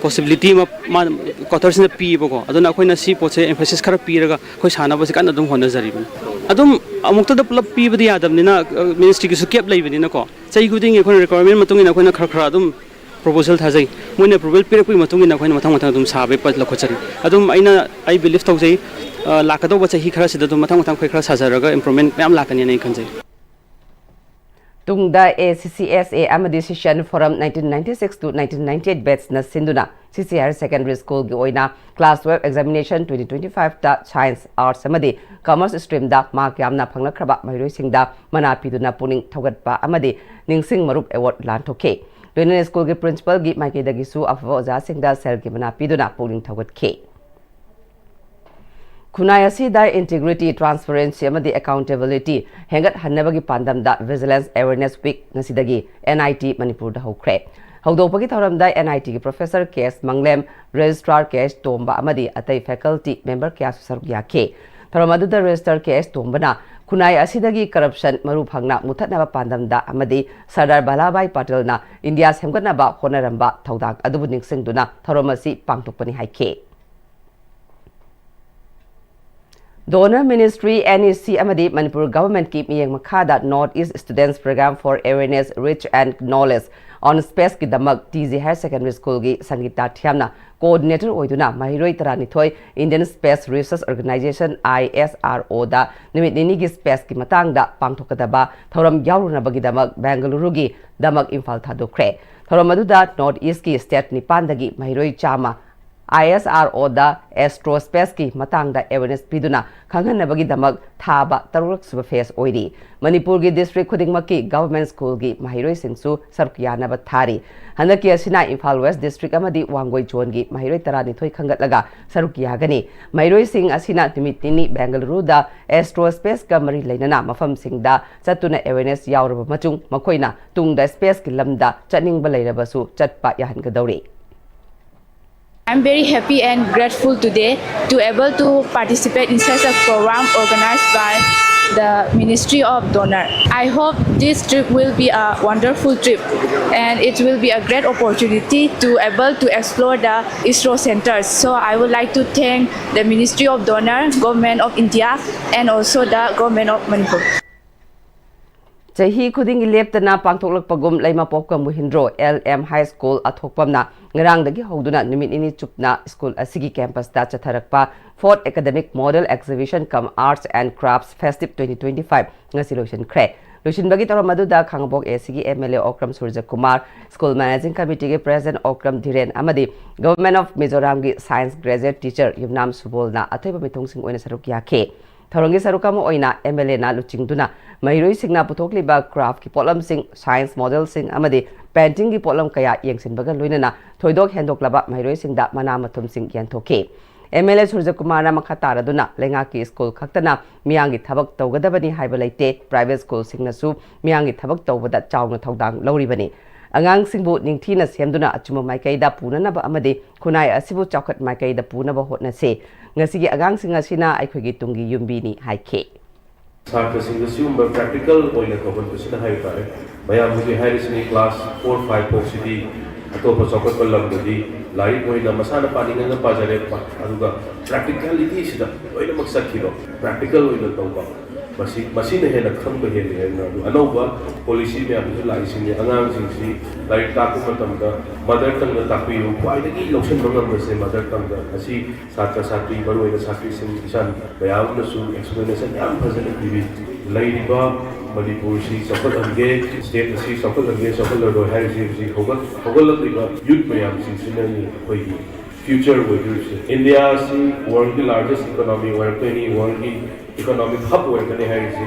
ꯄꯣꯁꯤꯕꯤꯂꯤꯇꯤ ꯑꯃ ꯃꯥ ꯀ꯭ꯋꯥꯇꯔꯁꯤꯅ ꯄꯤꯌꯦꯕꯀꯣ꯫ ꯑꯗꯨꯅ ꯑꯩꯈꯣꯏꯅ ꯁꯤ ꯄꯣꯠꯁꯦ ꯑꯦꯝꯐꯦꯁꯤꯁ ꯈꯔ ꯄꯤꯔꯒ ꯑꯩꯈꯣꯏ ꯁꯥꯟꯅꯕꯁꯦ ꯀꯟꯅ ꯑꯗꯨꯝ ꯍꯣꯠꯅꯖꯔꯤꯕꯅꯤ꯫ ꯑꯗꯨꯝ ꯑꯃꯨꯛꯇꯗ ꯄꯨꯂꯞ ꯄꯤꯕꯗꯤ ꯌꯥꯗꯕꯅꯤꯅ, ꯑ, ꯃꯤꯅꯤꯁꯇ꯭ꯔꯤꯒꯤꯁꯨ ꯀꯦꯞ ꯂꯩꯕꯅꯤꯅꯀꯣ, ꯆꯍꯤ ꯈꯨꯗꯤꯡꯒꯤ ꯑꯩꯈꯣꯏꯅ ꯔꯤꯀ꯭ꯋꯥꯏꯔꯃꯦꯟ ꯃꯇꯨꯡ ꯏꯟꯅ ꯑꯩꯈꯣꯏꯅ ꯈꯔ ꯈꯔ ꯑꯗꯨꯝ ꯄ꯭ꯔꯣꯄꯣꯖꯦꯜ ꯊꯥꯖꯩ꯫ ꯃꯣꯏꯅ ꯑꯦꯄ꯭ꯔꯨꯚꯦꯜ ꯄꯤꯔꯛꯄꯒꯤ ꯃꯇꯨꯡ ꯏꯟꯅ ꯑꯩꯈꯣꯏꯅ ꯃꯊꯪ ꯃꯊꯪ ꯑꯗꯨꯝ ꯁꯥꯕꯒꯤ ꯄ-, ꯂꯧꯈꯠꯆꯔꯤ꯫ ꯑꯗꯨꯝ ꯑꯩꯅ, ꯑꯩ ꯕꯤꯂꯤꯐ ꯇꯧꯖꯩ, ꯑ, ꯂꯥꯛꯀꯗꯧꯕ ꯆꯍꯤ ꯈꯔꯁꯤꯗ ꯑꯗꯨꯝ ꯃꯊꯪ ꯃꯊꯪ ꯑꯩꯈꯣꯏ ꯈꯔ ꯁꯥꯖꯔꯒ ꯏꯝꯄ꯭ꯔꯨꯚꯃꯦꯟ ꯃꯌꯥꯝ ꯂꯥꯛꯀꯅꯤꯅ ꯑꯩ ꯈꯟꯖꯩ꯫ ꯇꯨꯡꯗ A C C S A ꯑꯃꯗꯤ Session Forum nineteen ninety-six to nineteen ninety-eight batchꯅ ꯁꯤꯟꯗꯨꯅ C C Higher Secondary Schoolꯒꯤ ꯑꯣꯏꯅ Class twelve examination twenty twenty-fiveꯇ Science, Arts ꯑꯃꯗꯤ Commerce streamꯗ mark ꯌꯥꯝꯅ ꯐꯪꯂꯛꯈ꯭ꯔꯕ ꯃꯍꯩꯔꯣꯏꯁꯤꯡꯗ ꯃꯅꯥ ꯄꯤꯗꯨꯅ ꯄꯨꯛꯅꯤꯡ ꯊꯧꯒꯠꯄ ꯑꯃꯗꯤ ꯅꯤꯡꯁꯤꯡ ꯃꯔꯨꯞ award ꯂꯥꯟꯊꯣꯛꯈꯤ꯫ ꯂꯣꯏꯅꯅ schoolꯒꯤ principalꯒꯤ ꯃꯥꯏꯀꯩꯗꯒꯤꯁꯨ ꯑꯐꯕ ꯑꯣꯖꯥꯁꯤꯡꯗ ꯁꯦꯜꯒꯤ ꯃꯅꯥ ꯄꯤꯗꯨꯅ ꯄꯨꯛꯅꯤꯡ ꯊꯧꯒꯠꯈꯤ꯫ ꯈꯨꯟꯅꯥꯏ ꯑꯁꯤꯗ integrity, transparency ꯑꯃꯗꯤ accountability ꯍꯦꯟꯒꯠꯍꯟꯅꯕꯒꯤ ꯄꯥꯟꯗꯝꯗ Vigilance Awareness Week ꯉꯁꯤꯗꯒꯤ N I T ꯃꯅꯤꯄꯨꯔꯗ ꯍꯧꯈ꯭ꯔꯦ꯫ ꯍꯧꯗꯣꯛꯄꯒꯤ ꯊꯧꯔꯝꯗ N I Tꯒꯤ Professor K S ꯃꯪꯂꯦꯝ, Registrar K H ꯇꯣꯝꯕ ꯑꯃꯗꯤ ꯑꯇꯩ faculty member ꯀꯌꯥꯁꯨ ꯁꯔꯨꯛ ꯌꯥꯈꯤ꯫ ꯊꯧꯔꯝ ꯑꯗꯨꯗ Registrar K H ꯇꯣꯝꯕꯅ ꯈꯨꯟꯅꯥꯏ ꯑꯁꯤꯗꯒꯤ corruption ꯃꯔꯨ ꯐꯪꯅ ꯃꯨꯊꯠꯅꯕ ꯄꯥꯟꯗꯝꯗ ꯑꯃꯗꯤ ꯁꯔꯗꯥꯔ ꯚꯜꯂꯥꯚꯥꯏ ꯄꯇꯦꯜꯅ ꯏꯟꯗꯤꯌꯥ ꯁꯦꯝꯒꯠꯅꯕ ꯍꯣꯠꯅꯔꯝꯕ ꯊꯧꯗꯥꯡ ꯑꯗꯨꯕꯨ ꯅꯤꯡꯁꯤꯡꯗꯨꯅ ꯊꯧꯔꯝ ꯑꯁꯤ ꯄꯥꯡꯊꯣꯛꯄꯅꯤ ꯍꯥꯏꯈꯤ꯫ Donor Ministry, N E C ꯑꯃꯗꯤ ꯃꯅꯤꯄꯨꯔ Governmentꯀꯤ ꯃꯤꯠꯌꯦꯡ ꯃꯈꯥꯗ North East Students Program for Awareness, Reach and Knowledge on Spaceꯀꯤꯗꯃꯛ T G Higher Secondary Schoolꯒꯤ ꯁꯪꯒꯤꯇꯥ ꯊꯤꯌꯥꯝꯅ coordinator ꯑꯣꯏꯗꯨꯅ ꯃꯍꯩꯔꯣꯏ ꯇꯔꯥꯅꯤꯊꯣꯏ Indian Space Research Organisation, I S R O ꯗ ꯅꯨꯃꯤꯠ ꯅꯤꯅꯤꯒꯤ spaceꯀꯤ ꯃꯇꯥꯡꯗ ꯄꯥꯡꯊꯣꯛꯀꯗꯕ ꯊꯧꯔꯝ ꯌꯥꯎꯔꯨꯅꯕꯒꯤꯗꯃꯛ ꯕꯦꯡꯒꯂꯨꯔꯨꯒꯤ ꯗꯃꯛ ꯏꯝꯐꯥꯜ ꯊꯥꯗꯣꯛꯈ꯭ꯔꯦ꯫ ꯊꯧꯔꯝ ꯑꯗꯨꯗ North Eastꯀꯤ state ꯅꯤꯄꯥꯟꯗꯒꯤ ꯃꯍꯩꯔꯣꯏ ꯆꯥꯝꯃ I S R O ꯗ aerospaceꯀꯤ ꯃꯇꯥꯡꯗ awareness ꯄꯤꯗꯨꯅ ꯈꯪꯍꯟꯅꯕꯒꯤꯗꯃꯛ ꯊꯥꯕ ꯇꯔꯨꯛꯂꯛ ꯁꯨꯕ phase ꯑꯣꯏꯔꯤ꯫ ꯃꯅꯤꯄꯨꯔꯒꯤ district ꯈꯨꯗꯤꯡꯃꯛꯀꯤ government schoolꯒꯤ ꯃꯍꯩꯔꯣꯏꯁꯤꯡꯁꯨ ꯁꯔꯨꯛ ꯌꯥꯅꯕ ꯊꯥꯔꯤ꯫ ꯍꯟꯗꯛꯀꯤ ꯑꯁꯤꯅ ꯏꯝꯐꯥꯜ West district ꯑꯃꯗꯤ ꯋꯥꯡꯒꯣꯏ zoneꯒꯤ ꯃꯍꯩꯔꯣꯏ ꯇꯔꯥꯅꯤꯊꯣꯏ ꯈꯟꯒꯠꯂꯒ ꯁꯔꯨꯛ ꯌꯥꯒꯅꯤ꯫ ꯃꯍꯩꯔꯣꯏꯁꯤꯡ ꯑꯁꯤꯅ ꯅꯨꯃꯤꯠ ꯅꯤꯅꯤ ꯕꯦꯡꯒꯂꯨꯔꯨꯗ aerospaceꯀ ꯃꯔꯤ ꯂꯩꯅꯅ ꯃꯐꯝꯁꯤꯡꯗ ꯆꯠꯇꯨꯅ awareness ꯌꯥꯎꯔꯕ ꯃꯇꯨꯡ ꯃꯈꯣꯏꯅ ꯇꯨꯡꯗ spaceꯀꯤ ꯂꯝꯗ ꯆꯠꯅꯤꯡꯕ ꯂꯩꯔꯕꯁꯨ ꯆꯠꯄ ꯌꯥꯍꯟꯒꯗꯧꯔꯤ꯫ I'm very happy and grateful today to able to participate in such a program organized by the Ministry of Donor. I hope this trip will be a wonderful trip and it will be a great opportunity to able to explore the ISRO centers. So I would like to thank the Ministry of Donor, Government of India, and also the Government of Manipur. ꯆꯍꯤ ꯈꯨꯗꯤꯡꯒꯤ ꯂꯦꯞꯇꯅ ꯄꯥꯡꯊꯣꯛꯂꯛꯄꯒꯨꯝ ꯂꯩꯃꯄꯣꯛꯀ ꯃꯨꯍꯤꯟꯗ꯭ꯔꯣ L M high school ꯑꯊꯣꯛꯄꯝꯅ ꯉꯔꯥꯡꯗꯒꯤ ꯍꯧꯗꯨꯅ ꯅꯨꯃꯤꯠ ꯅꯤꯅꯤ ꯆꯨꯞꯅ school ꯑꯁꯤꯒꯤ ꯀꯦꯝꯄꯁꯇ ꯆꯠꯊꯔꯛꯄ Fourth Academic Model Exhibition cum Arts and Crafts Festive twenty twenty-five ꯉꯁꯤ ꯂꯣꯏꯁꯤꯟꯈ꯭ꯔꯦ꯫ ꯂꯣꯏꯁꯤꯟꯕꯒꯤ ꯊꯧꯔꯝ ꯑꯗꯨꯗ ꯈꯥꯉꯕꯣꯛ ꯑꯦ ꯁꯤꯒꯤ M L A Okram Surjakumar, school managing ꯀꯃꯤꯇꯤꯒꯤ ꯄ꯭ꯔꯦꯁꯤꯗꯦꯟꯠ ꯑꯣꯀ꯭ꯔꯝ ꯙꯤꯔꯦꯟ ꯑꯃꯗꯤ Government of ꯃꯤꯖꯣꯔꯥꯝꯒꯤ ꯁꯥꯏꯟꯁ ꯒ꯭ꯔꯦꯖꯨꯑꯦꯠ ꯇꯤꯆꯔ ꯌꯨꯝꯅꯥꯝ ꯁꯨꯕꯣꯜꯅ ꯑꯊꯣꯏꯕ ꯃꯤꯊꯨꯡꯁꯤꯡ ꯑꯣꯏꯅ ꯁꯔꯨꯛ ꯌꯥꯈꯤ꯫ ꯊꯧꯔꯝꯒꯤ ꯁꯔꯨꯛ ꯑꯃ ꯑꯣꯏꯅ ꯑꯦꯝ ꯑꯦꯜ ꯑꯦꯅ ꯂꯨꯆꯤꯡꯗꯨꯅ ꯃꯍꯩꯔꯣꯏꯁꯤꯡꯅ ꯄꯨꯊꯣꯛꯂꯤꯕ ꯀ꯭ꯔꯥꯐꯀꯤ ꯄꯣꯠꯂꯝꯁꯤꯡ, ꯁꯥꯏꯟꯁ ꯃꯣꯗꯦꯜꯁꯤꯡ ꯑꯃꯗꯤ ꯄꯦꯟꯇꯤꯡꯒꯤ ꯄꯣꯠꯂꯝ ꯀꯌꯥ ꯌꯦꯡꯁꯤꯟꯕꯒ ꯂꯣꯏꯅꯅ ꯊꯣꯏꯗꯣꯛ ꯍꯦꯟꯗꯣꯛꯂꯕ ꯃꯍꯩꯔꯣꯏꯁꯤꯡꯗ ꯃꯅꯥ ꯃꯊꯨꯝꯁꯤꯡ ꯌꯦꯟꯊꯣꯛꯈꯤ꯫ ꯑꯦꯝ ꯑꯦꯜ ꯑꯦ ꯁꯨꯔꯖꯀꯨꯃꯥꯔꯅ ꯃꯈꯥ ꯇꯥꯔꯗꯨꯅ ꯂꯩꯉꯥꯛꯀꯤ ꯁ꯭ꯀꯨꯜ ꯈꯛꯇꯅ ꯃꯤꯌꯥꯝꯒꯤ ꯊꯕꯛ ꯇꯧꯒꯗꯕꯅꯤ ꯍꯥꯏꯕ ꯂꯩꯇꯦ, ꯄ꯭ꯔꯥꯏꯚꯦꯠ ꯁ꯭ꯀꯨꯜꯁꯤꯡꯅꯁꯨ ꯃꯤꯌꯥꯝꯒꯤ ꯊꯕꯛ ꯇꯧꯕꯗ ꯆꯥꯎꯅ ꯊꯧꯗꯥꯡ ꯂꯧꯔꯤꯕꯅꯤ꯫ ꯑꯉꯥꯡꯁꯤꯡꯕꯨ ꯅꯤꯡꯊꯤꯅ ꯁꯦꯝꯗꯨꯅ ꯑꯆꯨꯝꯕ ꯃꯥꯏꯀꯩꯗ ꯄꯨꯅꯅꯕ ꯑꯃꯗꯤ ꯈꯨꯟꯅꯥꯏ ꯑꯁꯤꯕꯨ ꯆꯥꯎꯈꯠ ꯃꯥꯏꯀꯩꯗ ꯄꯨꯅꯕ ꯍꯣꯠꯅꯁꯤ꯫ ꯉꯁꯤꯒꯤ ꯑꯉꯥꯡꯁꯤꯡ ꯑꯁꯤꯅ ꯑꯩꯈꯣꯏꯒꯤ ꯇꯨꯡꯒꯤ ꯌꯨꯝꯕꯤꯅꯤ ꯍꯥꯏꯈꯤ꯫ ꯁꯥꯇ꯭ꯔꯁꯤꯡꯗ ꯁꯤꯒꯨꯝꯕ ꯄ꯭ꯔꯦꯛꯇꯤꯀꯦꯜ ꯑꯣꯏꯅ ꯇꯧꯍꯟꯕꯁꯤꯅ ꯍꯥꯏꯕ ꯇꯥꯔꯦ꯫ ꯃꯌꯥꯝ ꯍꯧꯖꯤꯛ ꯍꯥꯏꯔꯤꯁꯤꯅꯤ, ꯀ꯭ꯂꯥꯁ ꯐꯣꯔ ꯐꯥꯏꯚ ꯐꯥꯎꯁꯤꯗꯤ ꯑꯇꯣꯞꯄ ꯆꯥꯎꯈꯠꯄ ꯂꯝꯗꯗꯤ ꯂꯥꯏꯔꯤꯛ ꯑꯣꯏꯅ ꯃꯁꯥꯅ ꯄꯥꯅꯤꯡꯉꯒ ꯄꯥꯖꯔꯦ, ꯑꯗꯨꯒ ꯄ꯭ꯔꯦꯛꯇꯤꯀꯦꯂꯤꯇꯤꯁꯤꯗ ꯂꯣꯏꯅꯃꯛ ꯆꯠꯈꯤꯕ, ꯄ꯭ꯔꯦꯛꯇꯤꯀꯦꯜ ꯑꯣꯏꯅ ꯇꯧꯕ, ꯃꯁꯤ ꯃꯁꯤꯅ ꯍꯦꯟꯅ ꯈꯪꯕ ꯍꯦꯜꯂꯤ ꯍꯥꯏꯅ꯫ ꯑꯗꯨ ꯑꯅꯧꯕ ꯄꯣꯂꯤꯁꯤ ꯃꯌꯥꯝꯗꯁꯨ ꯂꯥꯛꯏꯁꯤꯡꯁꯤ ꯑꯉꯥꯡꯁꯤꯡꯁꯤ ꯂꯥꯏꯔꯤꯛ ꯇꯥꯛꯄ ꯃꯇꯝꯗ ꯃꯗꯔ ꯇꯪꯗ ꯇꯥꯛꯄꯤꯌꯨ꯫ ꯈ꯭ꯋꯥꯏꯗꯒꯤ ꯂꯧꯁꯤꯟꯕ ꯉꯝꯕꯁꯦ ꯃꯗꯔ ꯇꯪꯗ꯫ ꯃꯁꯤ ꯁꯥꯇ꯭ꯔ ꯁꯥꯇ꯭ꯔꯤ, ꯃꯔꯨꯑꯣꯏꯅ ꯁꯥꯇ꯭ꯔꯤꯁꯤꯡ, ꯏꯆꯥ ꯃꯌꯥꯝꯅꯁꯨ ꯑꯦꯛꯁꯄ꯭ꯂꯦꯅꯦꯁꯟ ꯌꯥꯝ ꯐꯖꯅ ꯄꯤꯕꯤ꯫ ꯂꯩꯔꯤꯕ ꯃꯅꯤꯄꯨꯔꯁꯤ ꯆꯥꯎꯈꯠꯍꯟꯒꯦ, ꯁ꯭ꯇꯦꯠ ꯑꯁꯤ ꯆꯥꯎꯈꯠꯍꯟꯒꯦ, ꯆꯥꯎꯈꯠꯂꯔꯣꯏ ꯍꯥꯏꯔꯤꯁꯤ ꯍꯧꯖꯤꯛ ꯍꯧꯒꯠ ꯍꯧꯒꯠꯂꯛꯂꯤꯕ ꯌꯨꯠ ꯃꯌꯥꯝꯁꯤꯡꯁꯤꯅꯅꯤ ꯑꯩꯈꯣꯏꯒꯤ ꯐ꯭ꯌꯨꯆꯔ ꯑꯣꯏꯗꯣꯔꯤꯁꯦ꯫ ꯏꯟꯗꯤꯌꯥ ꯑꯁꯤ ꯋꯥꯔꯜꯒꯤ ꯂꯥꯔꯖꯦꯁ ꯏꯀꯣꯅꯣꯃꯤ ꯑꯣꯏꯔꯛꯇꯣꯏꯅꯤ, ꯋꯥꯔꯜꯒꯤ ꯏꯀꯣꯅꯣꯃꯤꯛ ꯍꯕ ꯑꯣꯏꯔꯛꯀꯅꯤ ꯍꯥꯏꯔꯤꯁꯤ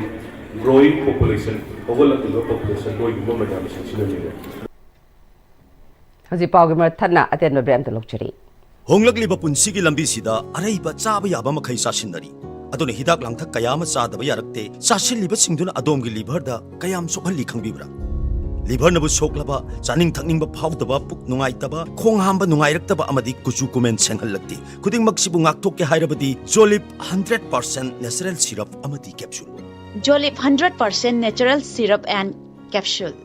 ꯒ꯭ꯔꯣꯋꯤꯡ ꯄꯣꯄꯨꯂꯦꯁꯟ, ꯍꯧꯒꯠꯂꯛꯂꯤꯕ ꯄꯣꯄꯨꯂꯦꯁꯟ, ꯃꯣꯏꯒꯨꯝꯕ ꯃꯌꯥꯝꯁꯤꯡꯁꯤꯅꯅꯦꯕ꯫ ꯍꯧꯖꯤꯛ ꯄꯥꯎꯒꯤ ꯃꯔꯛ ꯊꯠꯅ ꯑꯇꯦꯟꯕ ꯕ꯭ꯔꯦꯛ ꯑꯃꯇ ꯂꯧꯖꯔꯤ꯫ ꯍꯣꯡꯂꯛꯂꯤꯕ ꯄꯨꯟꯁꯤꯒꯤ ꯂꯝꯕꯤꯁꯤꯗ ꯑꯔꯩꯕ ꯆꯥꯕ ꯌꯥꯕ ꯃꯈꯩ ꯆꯥꯁꯤꯟꯅꯔꯤ꯫ ꯑꯗꯨꯅ ꯍꯤꯗꯥꯛ ꯂꯥꯡꯊꯛ ꯀꯌꯥ ꯑꯃ ꯆꯥꯗꯕ ꯌꯥꯔꯛꯇꯦ꯫ ꯆꯥꯁꯤꯜꯂꯤꯕꯁꯤꯡꯗꯨꯅ ꯑꯗꯣꯝꯒꯤ ꯂꯤꯚꯔꯗ ꯀꯌꯥꯝ ꯁꯣꯛꯍꯜꯂꯤ ꯈꯪꯕꯤꯕ꯭ꯔꯥ? ꯂꯤꯚꯔꯅꯕꯨ ꯁꯣꯛꯂꯕ, ꯆꯥꯅꯤꯡ ꯊꯛꯅꯤꯡꯕ ꯐꯥꯎꯗꯕ, ꯄꯨꯛ ꯅꯨꯡꯉꯥꯏꯇꯕ, ꯈꯣꯡ ꯍꯥꯝꯕ ꯅꯨꯡꯉꯥꯏꯔꯛꯇꯕ ꯑꯃꯗꯤ ꯀꯨꯆꯨ ꯀꯨꯃꯦꯟ ꯁꯦꯡꯍꯜꯂꯛꯇꯦ꯫ ꯈꯨꯗꯤꯡꯃꯛꯁꯤꯕꯨ ꯉꯥꯛꯊꯣꯛꯀꯦ ꯍꯥꯏꯔꯕꯗꯤ ꯖꯣꯂꯤꯞ ꯍꯟꯗ꯭ꯔꯦꯠ ꯄꯥꯔꯁꯦꯟꯠ ꯅꯦꯆꯔꯦꯜ ꯁꯤꯔꯞ ꯑꯃꯗꯤ capsule. Jolip hundred percent natural syrup and capsule.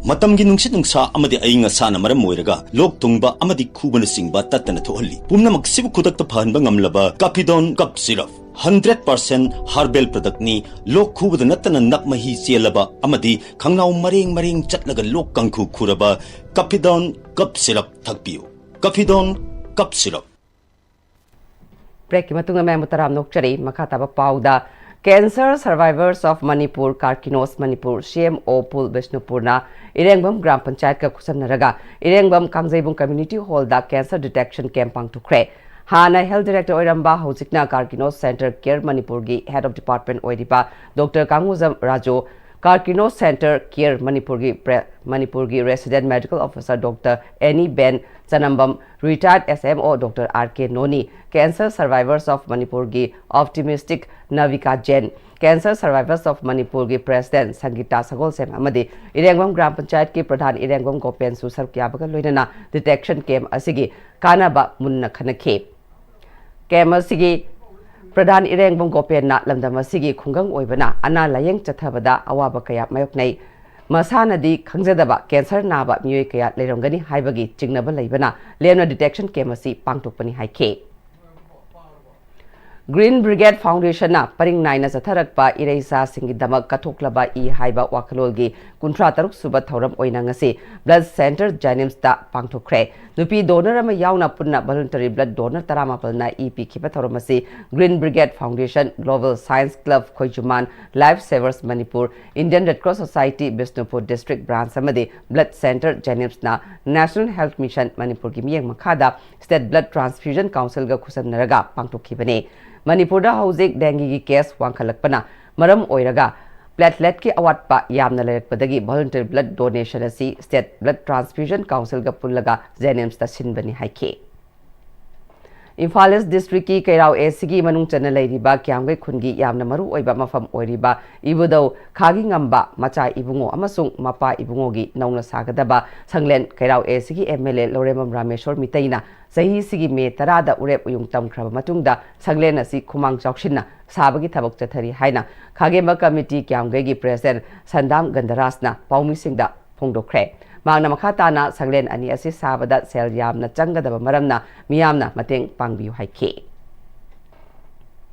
ꯃꯇꯝꯒꯤ ꯅꯨꯡꯁꯤꯠ ꯅꯨꯡꯁꯥ ꯑꯃꯗꯤ ꯑꯏꯪ ꯑꯁꯥꯅ ꯃꯔꯝ ꯑꯣꯏꯔꯒ ꯂꯣꯛ ꯊꯨꯡꯕ ꯑꯃꯗꯤ ꯈꯨꯕꯅꯆꯤꯡꯕ ꯇꯠꯇꯅ ꯊꯣꯛꯍꯜꯂꯤ꯫ ꯄꯨꯝꯅꯃꯛꯁꯤꯕꯨ ꯈꯨꯗꯛꯇ ꯐꯍꯟꯕ ꯉꯝꯂꯕ ꯀꯥꯄꯤꯗꯣꯟ cough syrup. Hundred percent herbal ꯄ꯭ꯔꯗꯛꯅꯤ꯫ ꯂꯣꯛ ꯈꯨꯕꯗ ꯅꯠꯇꯅ ꯅꯞ ꯃꯍꯤ ꯆꯦꯜꯂꯕ ꯑꯃꯗꯤ ꯈꯪꯅꯥꯎ ꯃꯔꯦꯡ ꯃꯔꯦꯡ ꯆꯠꯂꯒ ꯂꯣꯛ ꯀꯥꯡꯈꯨ ꯈꯨꯔꯕ ꯀꯐꯤꯗꯣꯟ ꯀꯞ ꯁꯤꯔꯞ ꯊꯛꯄꯤꯌꯨ꯫ ꯀꯐꯤꯗꯣꯟ ꯀꯞ ꯁꯤꯔꯞ꯫ ꯕ꯭ꯔꯦꯛꯀꯤ ꯃꯇꯨꯡꯗ ꯃꯌꯥꯝꯕꯨ ꯇꯔꯥꯝꯅ ꯑꯣꯛꯆꯔꯤ꯫ ꯃꯈꯥ ꯇꯥꯕ ꯄꯥꯎꯗ, Cancer Survivors of Manipur, Karkinos Manipur, C M O Pul ꯕꯤꯁꯅꯨꯄꯨꯔꯅ ꯏꯔꯦꯡꯕꯝ ꯒ꯭ꯔꯥꯝ ꯄꯟꯆꯥꯌꯠꯀ ꯈꯨꯠꯁꯝꯅꯔꯒ ꯏꯔꯦꯡꯕꯝ ꯀꯥꯡꯖꯩꯕꯨꯡ ꯀꯝꯃ꯭ꯌꯨꯅꯤꯇꯤ ꯍꯣꯜꯗ ꯀꯦꯟꯁꯔ ꯗꯤꯇꯦꯛꯁꯟ ꯀꯦꯝꯞ ꯄꯥꯡꯊꯣꯛꯈ꯭ꯔꯦ꯫ ꯍꯥꯟꯅ ꯍꯦꯜꯊ ꯗꯤꯔꯦꯛꯇꯔ ꯑꯣꯏꯔꯝꯕ ꯍꯧꯖꯤꯛꯅ ꯀꯥꯔꯀꯤꯅꯣꯁ ꯁꯦꯟꯇꯔ ꯀꯦꯌꯔ ꯃꯅꯤꯄꯨꯔꯒꯤ ꯍꯦꯗ ꯑꯣꯐ ꯗꯤꯄꯥꯔꯠꯃꯦꯟ ꯑꯣꯏꯔꯤꯕ doctor Kangujam Raju, Karkinos centre care ꯃꯅꯤꯄꯨꯔꯒꯤ ꯄ꯭ꯔꯦ-, ꯃꯅꯤꯄꯨꯔꯒꯤ ꯔꯦꯁꯤꯗꯦꯟꯠ ꯃꯦꯗꯤꯀꯦꯜ ꯑꯣꯐꯤꯁꯔ ꯗꯣꯛꯇꯔ ꯑꯦꯅꯤ ꯕꯦꯟ Chanambam, retired S M O doctor R K Noni, Cancer Survivors of Manipurꯒꯤ optimistic Navika Jain, Cancer Survivors of Manipurꯒꯤ ꯄ꯭ꯔꯦꯁꯤꯗꯦꯟꯠ ꯁꯪꯒꯤꯇꯥ ꯁꯒꯣꯜꯁꯦꯝ ꯑꯃꯗꯤ ꯏꯔꯦꯡꯕꯝ ꯒ꯭ꯔꯥꯝ ꯄꯟꯆꯥꯌꯠꯀꯤ ꯄ꯭ꯔꯙꯥꯟ ꯏꯔꯦꯡꯕꯝ ꯒꯣꯄꯦꯟꯁꯨ ꯁꯔꯨꯛ ꯌꯥꯕꯒ ꯂꯣꯏꯅꯅ ꯗꯤꯇꯦꯛꯁꯟ ꯀꯦꯝꯞ ꯑꯁꯤꯒꯤ ꯀꯥꯟꯅꯕ ꯃꯨꯟꯅ ꯈꯟꯅꯈꯤ꯫ ꯀꯦꯝꯞ ꯑꯁꯤꯒꯤ ꯄ꯭ꯔꯙꯥꯟ ꯏꯔꯦꯡꯕꯝ ꯒꯣꯄꯦꯟꯅ ꯂꯝꯗꯝ ꯑꯁꯤꯒꯤ ꯈꯨꯡꯒꯪ ꯑꯣꯏꯕꯅ ꯑꯅꯥ ꯂꯥꯌꯦꯡ ꯆꯠꯊꯕꯗ ꯑꯋꯥꯕ ꯀꯌꯥ ꯃꯥꯌꯣꯛꯅꯩ꯫ ꯃꯁꯥꯅꯗꯤ ꯈꯪꯖꯗꯕ ꯀꯦꯟꯁꯔ ꯅꯥꯕ ꯃꯤꯑꯣꯏ ꯀꯌꯥ ꯂꯩꯔꯝꯒꯅꯤ ꯍꯥꯏꯕꯒꯤ ꯆꯤꯡꯅꯕ ꯂꯩꯕꯅ ꯂꯦꯝꯅ ꯗꯤꯇꯦꯛꯁꯟ ꯀꯦꯝꯞ ꯑꯁꯤ ꯄꯥꯡꯊꯣꯛꯄꯅꯤ ꯍꯥꯏꯈꯤ꯫ Green Brigade Foundationꯅ ꯄꯔꯤꯡ ꯅꯥꯏꯅ ꯆꯠꯊꯔꯛꯄ ꯏꯔꯩꯆꯥꯁꯤꯡꯒꯤꯗꯃꯛ ꯀꯠꯊꯣꯛꯂꯕ ꯏ ꯍꯥꯏꯕ ꯋꯥꯈꯜꯂꯣꯟꯒꯤ ꯀꯨꯟꯊ꯭ꯔꯥ ꯇꯔꯨꯛ ꯁꯨꯕ ꯊꯧꯔꯝ ꯑꯣꯏꯅ ꯉꯁꯤ ꯕ꯭ꯂꯗ ꯁꯦꯟꯇꯔ ꯖꯦꯅꯤꯝꯁꯇ ꯄꯥꯡꯊꯣꯛꯈ꯭ꯔꯦ꯫ ꯅꯨꯄꯤ ꯗꯣꯅꯔ ꯑꯃ ꯌꯥꯎꯅ ꯄꯨꯟꯅ ꯚꯣꯂꯨꯟꯇꯔꯤ ꯕ꯭ꯂꯗ ꯗꯣꯅꯔ ꯇꯔꯥꯃꯥꯄꯜꯅ ꯏ ꯄꯤꯈꯤꯕ ꯊꯧꯔꯝ ꯑꯁꯤ green brigade foundation, global science club Khoijuman, life savers Manipur, Indian red cross society Bishnupur district branch ꯑꯃꯗꯤ ꯕ꯭ꯂꯗ ꯁꯦꯟꯇꯔ ꯖꯦꯅꯤꯝꯁꯅ ꯅꯦꯁꯅꯦꯜ ꯍꯦꯜꯊ ꯃꯤꯁꯟ ꯃꯅꯤꯄꯨꯔꯒꯤ ꯃꯤꯠꯌꯦꯡ ꯃꯈꯥꯗ ꯁ꯭ꯇꯦꯠ ꯕ꯭ꯂꯗ ꯇ꯭ꯔꯥꯟꯁꯐ꯭ꯌꯨꯖꯟ ꯀꯥꯎꯟꯁꯤꯜꯒ ꯈꯨꯠꯁꯝꯅꯔꯒ ꯄꯥꯡꯊꯣꯛꯈꯤꯕꯅꯤ꯫ ꯃꯅꯤꯄꯨꯔꯗ ꯍꯧꯖꯤꯛ ꯗꯦꯡꯒꯤꯒꯤ ꯀꯦꯁ ꯋꯥꯡꯈꯠꯂꯛꯄꯅ ꯃꯔꯝ ꯑꯣꯏꯔꯒ ꯄ꯭ꯂꯦꯠꯂꯦꯠꯀꯤ ꯑꯋꯥꯠꯄ ꯌꯥꯝꯅ ꯂꯩꯔꯛꯄꯗꯒꯤ ꯚꯣꯂꯨꯟꯇꯔꯤ ꯕ꯭ꯂꯗ ꯗꯣꯅꯦꯁꯟ ꯑꯁꯤ ꯁ꯭ꯇꯦꯠ ꯕ꯭ꯂꯗ ꯇ꯭ꯔꯥꯟꯁꯐ꯭ꯌꯨꯖꯟ ꯀꯥꯎꯟꯁꯤꯜꯒ ꯄꯨꯜꯂꯒ ꯖꯦꯅꯤꯝꯁꯇ ꯁꯤꯟꯕꯅꯤ ꯍꯥꯏꯈꯤ꯫ ꯏꯝꯐꯥꯜ ꯏꯁ ꯗꯤꯁꯇ꯭ꯔꯤꯛꯀꯤ ꯀꯩꯔꯥꯎ ꯑꯦꯁꯤꯒꯤ ꯃꯅꯨꯡ ꯆꯟꯅ ꯂꯩꯔꯤꯕ ꯀ꯭ꯌꯥꯝꯒꯩ ꯈꯨꯟꯒꯤ ꯌꯥꯝꯅ ꯃꯔꯨ ꯑꯣꯏꯕ ꯃꯐꯝ ꯑꯣꯏꯔꯤꯕ ꯏꯕꯨꯙꯧ ꯈꯥꯒꯤ ꯉꯝꯕ ꯃꯆꯥ ꯏꯕꯨꯡꯉꯣ ꯑꯃꯁꯨꯡ ꯃꯄꯥ ꯏꯕꯨꯡꯉꯣꯒꯤ ꯅꯧꯅ ꯁꯥꯒꯗꯕ ꯁꯪꯂꯦꯟ ꯀꯩꯔꯥꯎ ꯑꯦꯁꯤꯒꯤ ꯑꯦꯝ ꯑꯦꯜ ꯑꯦ ꯂꯧꯔꯦꯝꯕꯝ ꯔꯥꯃꯦꯁꯣꯔ ꯃꯤꯇꯩꯅ ꯆꯍꯤꯁꯤꯒꯤ ꯃꯦ ꯇꯔꯥꯗ ꯎꯔꯦꯞ ꯎꯌꯨꯡ ꯇꯝꯈ꯭ꯔꯕ ꯃꯇꯨꯡꯗ ꯁꯪꯂꯦꯟ ꯑꯁꯤ ꯈꯨꯃꯥꯡ ꯆꯥꯎꯁꯤꯟꯅ ꯁꯥꯕꯒꯤ ꯊꯕꯛ ꯆꯠꯊꯔꯤ ꯍꯥꯏꯅ ꯈꯥꯒꯦꯝꯕ ꯀꯃꯤꯇꯤ ꯀ꯭ꯌꯥꯝꯒꯩꯒꯤ ꯄ꯭ꯔꯦꯁꯤꯗꯦꯟꯠ ꯁꯟꯗꯥꯝ ꯒꯟꯙꯔꯥꯖꯅ ꯄꯥꯎꯃꯤꯁꯤꯡꯗ ꯐꯣꯡꯗꯣꯛꯈ꯭ꯔꯦ꯫ ꯃꯍꯥꯛꯅ ꯃꯈꯥ ꯇꯥꯅ ꯁꯪꯂꯦꯟ ꯑꯅꯤ ꯑꯁꯤ ꯁꯥꯕꯗ ꯁꯦꯜ ꯌꯥꯝꯅ ꯆꯪꯒꯗꯕ ꯃꯔꯝꯅ ꯃꯤꯌꯥꯝꯅ ꯃꯇꯦꯡ ꯄꯥꯡꯕꯤꯌꯨ ꯍꯥꯏꯈꯤ꯫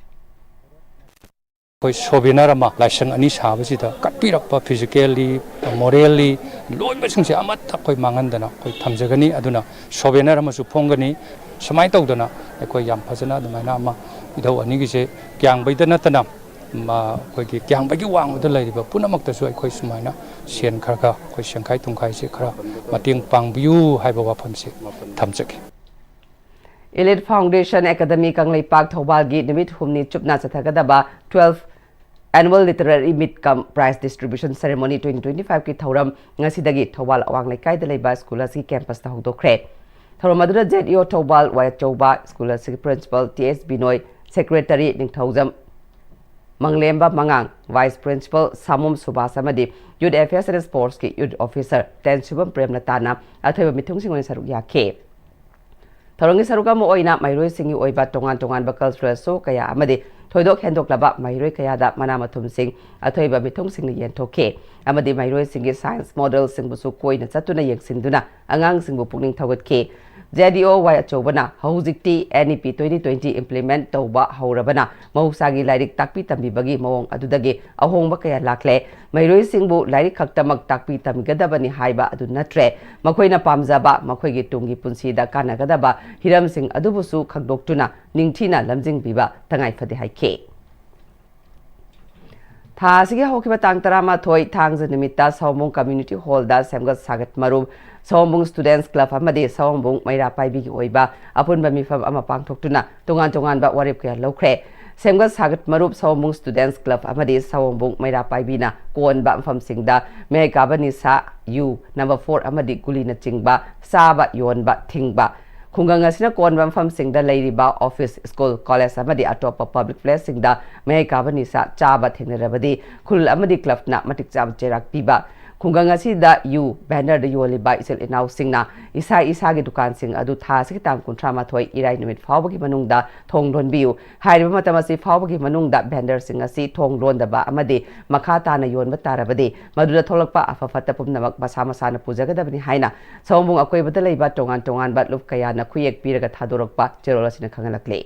ꯑꯩꯈꯣꯏ ꯁꯣꯚꯦꯅꯔ ꯑꯃ ꯂꯥꯏꯁꯪ ꯑꯅꯤ ꯁꯥꯕꯁꯤꯗ ꯀꯠꯄꯤꯔꯛꯄ physically, morally ꯂꯣꯏꯅꯃꯛꯁꯤꯡꯁꯦ ꯑꯃꯠꯇ ꯑꯩꯈꯣꯏ ꯃꯥꯡꯍꯟꯗꯅ ꯑꯩꯈꯣꯏ ꯊꯝꯖꯒꯅꯤ꯫ ꯑꯗꯨꯅ ꯁꯣꯚꯦꯅꯔ ꯑꯃꯁꯨ ꯐꯣꯡꯒꯅꯤ꯫ ꯁꯨꯃꯥꯏꯅ ꯇꯧꯗꯅ ꯑꯩꯈꯣꯏ ꯌꯥꯝ ꯐꯖꯅ ꯑꯗꯨꯃꯥꯏꯅ ꯑꯃ ꯏꯙꯧ ꯑꯅꯤꯒꯤꯁꯦ ꯀꯤꯌꯥꯡꯕꯩꯗ ꯅꯠꯇꯅ ꯃ-, ꯑꯩꯈꯣꯏꯒꯤ ꯀꯤꯌꯥꯡꯕꯩꯒꯤ ꯋꯥꯡꯃꯗ ꯂꯩꯔꯤꯕ ꯄꯨꯝꯅꯃꯛꯇꯁꯨ ꯑꯩꯈꯣꯏ ꯁꯨꯃꯥꯏꯅ ꯁꯦꯟ ꯈꯔ ꯈꯔ ꯑꯩꯈꯣꯏ ꯁꯦꯡꯈꯥꯏ ꯇꯨꯝꯈꯥꯏꯁꯦ ꯈꯔ ꯃꯇꯦꯡ ꯄꯥꯡꯕꯤꯌꯨ ꯍꯥꯏꯕ ꯋꯥꯐꯝꯁꯦ ꯊꯝꯖꯒꯦ꯫ Elite Foundation Academy ꯀꯪꯂꯩꯄꯥꯛ ꯊꯧꯕꯥꯜꯒꯤ ꯅꯨꯃꯤꯠ ꯍꯨꯝꯅꯤ ꯆꯨꯞꯅ ꯆꯠꯊꯒꯗꯕ twelfth Annual Literary Meet cum Prize Distribution Ceremony twenty twenty-five ꯀꯤ ꯊꯧꯔꯝ ꯉꯁꯤꯗꯒꯤ ꯊꯧꯕꯥꯜ ꯑꯋꯥꯡ ꯂꯩꯀꯥꯏꯗ ꯂꯩꯕ ꯁ꯭ꯀꯨꯜ ꯑꯁꯤꯒꯤ ꯀꯦꯝꯄꯁꯇ ꯍꯧꯗꯣꯛꯈ꯭ꯔꯦ꯫ ꯊꯧꯔꯝ ꯑꯗꯨꯗ ZEO ꯊꯧꯕꯥꯜ ꯋꯥꯏ ꯑꯆꯧꯕ, ꯁ꯭ꯀꯨꯜ ꯑꯁꯤꯒꯤ ꯄ꯭ꯔꯤꯟꯁꯤꯄꯜ ꯇꯤ ꯑꯦꯁ ꯕꯤꯅꯣꯏ, ꯁꯦꯀ꯭ꯔꯦꯇꯔꯤ ꯅꯤꯡꯊꯧꯖꯝ ꯃꯪꯂꯦꯝꯕ ꯃꯉꯥꯡ, ꯚꯥꯏꯁ ꯄ꯭ꯔꯤꯟꯁꯤꯄꯜ ꯁꯥꯃꯨꯝ ꯁꯨꯕꯥꯁ ꯑꯃꯗꯤ ꯌꯨꯠ ꯑꯦꯐꯤꯌꯔꯁ ꯑꯦꯟ ꯁ꯭ꯄꯣꯔꯠꯁꯀꯤ ꯌꯨꯠ ꯑꯣꯐꯤꯁꯔ ꯇꯦꯟꯁꯨꯕꯝ ꯄ꯭ꯔꯦꯝꯂꯇꯥꯅ ꯑꯊꯣꯏꯕ ꯃꯤꯊꯨꯡꯁꯤꯡ ꯑꯣꯏꯅ ꯁꯔꯨꯛ ꯌꯥꯈꯤ꯫ ꯊꯧꯔꯝꯒꯤ ꯁꯔꯨꯛ ꯑꯃ ꯑꯣꯏꯅ ꯃꯍꯩꯔꯣꯏꯁꯤꯡꯒꯤ ꯑꯣꯏꯕ ꯇꯣꯉꯥꯟ ꯇꯣꯉꯥꯟꯕ ꯀꯜꯆꯔꯦꯜ ꯁꯣ ꯀꯌꯥ ꯑꯃꯗꯤ ꯊꯣꯏꯗꯣꯛ ꯍꯦꯟꯗꯣꯛꯂꯕ ꯃꯍꯩꯔꯣꯏ ꯀꯌꯥꯗ ꯃꯅꯥ ꯃꯊꯨꯝꯁꯤꯡ ꯑꯊꯣꯏꯕ ꯃꯤꯊꯨꯡꯁꯤꯡꯅ ꯌꯦꯟꯊꯣꯛꯈꯤ ꯑꯃꯗꯤ ꯃꯍꯩꯔꯣꯏꯁꯤꯡꯒꯤ ꯁꯥꯏꯟꯁ ꯃꯣꯗꯦꯜꯁꯤꯡꯕꯨꯁꯨ ꯀꯣꯏꯅ ꯆꯠꯇꯨꯅ ꯌꯦꯡꯁꯤꯟꯗꯨꯅ ꯑꯉꯥꯡꯁꯤꯡꯕꯨ ꯄꯨꯛꯅꯤꯡ ꯊꯧꯒꯠꯈꯤ꯫ ZEO ꯋꯥꯏ ꯑꯆꯧꯕꯅ ꯍꯧꯖꯤꯛꯇꯤ NEP twenty twenty implement ꯇꯧꯕ ꯍꯧꯔꯕꯅ ꯃꯍꯧꯁꯥꯒꯤ ꯂꯥꯏꯔꯤꯛ ꯇꯥꯛꯄꯤ ꯇꯝꯕꯤꯕꯒꯤ ꯃꯑꯣꯡ ꯑꯗꯨꯗꯒꯤ ꯑꯍꯣꯡꯕ ꯀꯌꯥ ꯂꯥꯛꯂꯦ꯫ ꯃꯍꯩꯔꯣꯏꯁꯤꯡꯕꯨ ꯂꯥꯏꯔꯤꯛ ꯈꯛꯇꯃꯛ ꯇꯥꯛꯄꯤ ꯇꯝꯕꯤꯒꯗꯕꯅꯤ ꯍꯥꯏꯕ ꯑꯗꯨ ꯅꯠꯇ꯭ꯔꯦ꯫ ꯃꯈꯣꯏꯅ ꯄꯥꯝꯖꯕ, ꯃꯈꯣꯏꯒꯤ ꯇꯨꯡꯒꯤ ꯄꯨꯟꯁꯤꯗ ꯀꯥꯟꯅꯒꯗꯕ ꯍꯤꯔꯝꯁꯤꯡ ꯑꯗꯨꯕꯨꯁꯨ ꯈꯪꯗꯣꯛꯇꯨꯅ ꯅꯤꯡꯊꯤꯅ ꯂꯝꯖꯤꯡꯕꯤꯕ ꯇꯉꯥꯏ ꯐꯗꯦ ꯍꯥꯏꯈꯤ꯫ ꯊꯥ ꯑꯁꯤꯒꯤ ꯍꯧꯈꯤꯕ ꯇꯥꯡ ꯇꯔꯥꯃꯥꯊꯣꯏ ꯊꯥꯡꯖ ꯅꯨꯃꯤꯠꯇ ꯁꯑꯣꯝꯕꯨꯡ ꯀꯝꯃ꯭ꯌꯨꯅꯤꯇꯤ ꯍꯣꯜꯗ ꯁꯦꯝꯒꯠ ꯁꯥꯒꯠ ꯃꯔꯨꯞ, ꯁꯑꯣꯝꯕꯨꯡ ꯁ꯭ꯇꯨꯗꯦꯟꯠꯁ ꯀ꯭ꯂꯕ ꯑꯃꯗꯤ ꯁꯑꯣꯝꯕꯨꯡ ꯃꯩꯔꯥ ꯄꯥꯏꯕꯤꯒꯤ ꯑꯣꯏꯕ ꯑꯄꯨꯟꯕ ꯃꯤꯐꯝ ꯑꯃ ꯄꯥꯡꯊꯣꯛꯇꯨꯅ ꯇꯣꯉꯥꯟ ꯇꯣꯉꯥꯟꯕ ꯋꯥꯔꯦꯞ ꯀꯌꯥ ꯂꯧꯈ꯭ꯔꯦ꯫ ꯁꯦꯝꯒꯠ ꯁꯥꯒꯠ ꯃꯔꯨꯞ ꯁꯑꯣꯝꯕꯨꯡ ꯁ꯭ꯇꯨꯗꯦꯟꯠꯁ ꯀ꯭ꯂꯕ ꯑꯃꯗꯤ ꯁꯑꯣꯝꯕꯨꯡ ꯃꯩꯔꯥ ꯄꯥꯏꯕꯤꯅ ꯀꯣꯟꯕ ꯃꯐꯝꯁꯤꯡꯗ ꯃꯦꯍꯦ ꯀꯥꯕ ꯅꯤꯁꯥ ꯌꯨ, ꯅꯝꯕꯔ ꯐꯣꯔ ꯑꯃꯗꯤ ꯒꯨꯂꯤꯅꯆꯤꯡꯕ ꯆꯥꯕ ꯌꯣꯟꯕ ꯊꯤꯡꯕ, ꯈꯨꯡꯒꯪ ꯑꯁꯤꯅ ꯀꯣꯟꯕ ꯃꯐꯝꯁꯤꯡꯗ ꯂꯩꯔꯤꯕ ꯑꯣꯐꯤꯁ, ꯁ꯭ꯀꯨꯜ, ꯀꯣꯂꯦꯖ ꯑꯃꯗꯤ ꯑꯇꯣꯞꯄ ꯄꯕ꯭ꯂꯤꯛ ꯄ꯭ꯂꯦꯁꯁꯤꯡꯗ ꯃꯍꯩ ꯀꯥꯕ ꯅꯤꯁꯥ ꯆꯥꯕ ꯊꯦꯡꯅꯔꯕꯗꯤ ꯈꯨꯜ ꯑꯃꯗꯤ ꯀ꯭ꯂꯕꯅ ꯃꯇꯤꯛ ꯆꯥꯕ ꯆꯩꯔꯥꯛ ꯄꯤꯕ, ꯈꯨꯡꯒꯪ ꯑꯁꯤꯗ ꯌꯨ ꯚꯦꯟꯗꯔꯗ ꯌꯣꯜꯂꯤꯕ ꯏꯆꯤꯜ ꯏꯅꯥꯎꯁꯤꯡꯅ ꯏꯁꯥ ꯏꯁꯥꯒꯤ ꯗꯨꯀꯥꯟꯁꯤꯡ ꯑꯗꯨ ꯊꯥ ꯑꯁꯤꯒꯤ ꯇꯥꯡ ꯀꯨꯟꯊ꯭ꯔꯥ ꯃꯥꯊꯣꯏ ꯏꯔꯥꯏ ꯅꯨꯃꯤꯠ ꯐꯥꯎꯕꯒꯤ ꯃꯅꯨꯡꯗ ꯊꯣꯡ ꯂꯣꯟꯕꯤꯌꯨ꯫ ꯍꯥꯏꯔꯤꯕ ꯃꯇꯝ ꯑꯁꯤ ꯐꯥꯎꯕꯒꯤ ꯃꯅꯨꯡꯗ ꯚꯦꯟꯗꯔꯁꯤꯡ ꯑꯁꯤ ꯊꯣꯡ ꯂꯣꯟꯗꯕ ꯑꯃꯗꯤ ꯃꯈꯥ ꯇꯥꯅ ꯌꯣꯟꯕ ꯇꯥꯔꯕꯗꯤ ꯃꯗꯨꯗ ꯊꯣꯛꯂꯛꯄ ꯑꯐ ꯐꯠꯇ ꯄꯨꯝꯅꯃꯛ ꯃꯁꯥ ꯃꯁꯥꯅ ꯄꯨꯖꯒꯗꯕꯅꯤ ꯍꯥꯏꯅ ꯁꯑꯣꯝꯕꯨꯡ ꯑꯀꯣꯏꯕꯗ ꯂꯩꯕ ꯇꯣꯉꯥꯟ ꯇꯣꯉꯥꯟꯕ ꯂꯨꯞ ꯀꯌꯥꯅ ꯈꯨꯌꯦꯛ ꯄꯤꯔꯒ ꯊꯥꯗꯣꯔꯛꯄ ꯆꯦꯔꯣꯜ ꯑꯁꯤꯅ ꯈꯪꯍꯜꯂꯛꯂꯤ꯫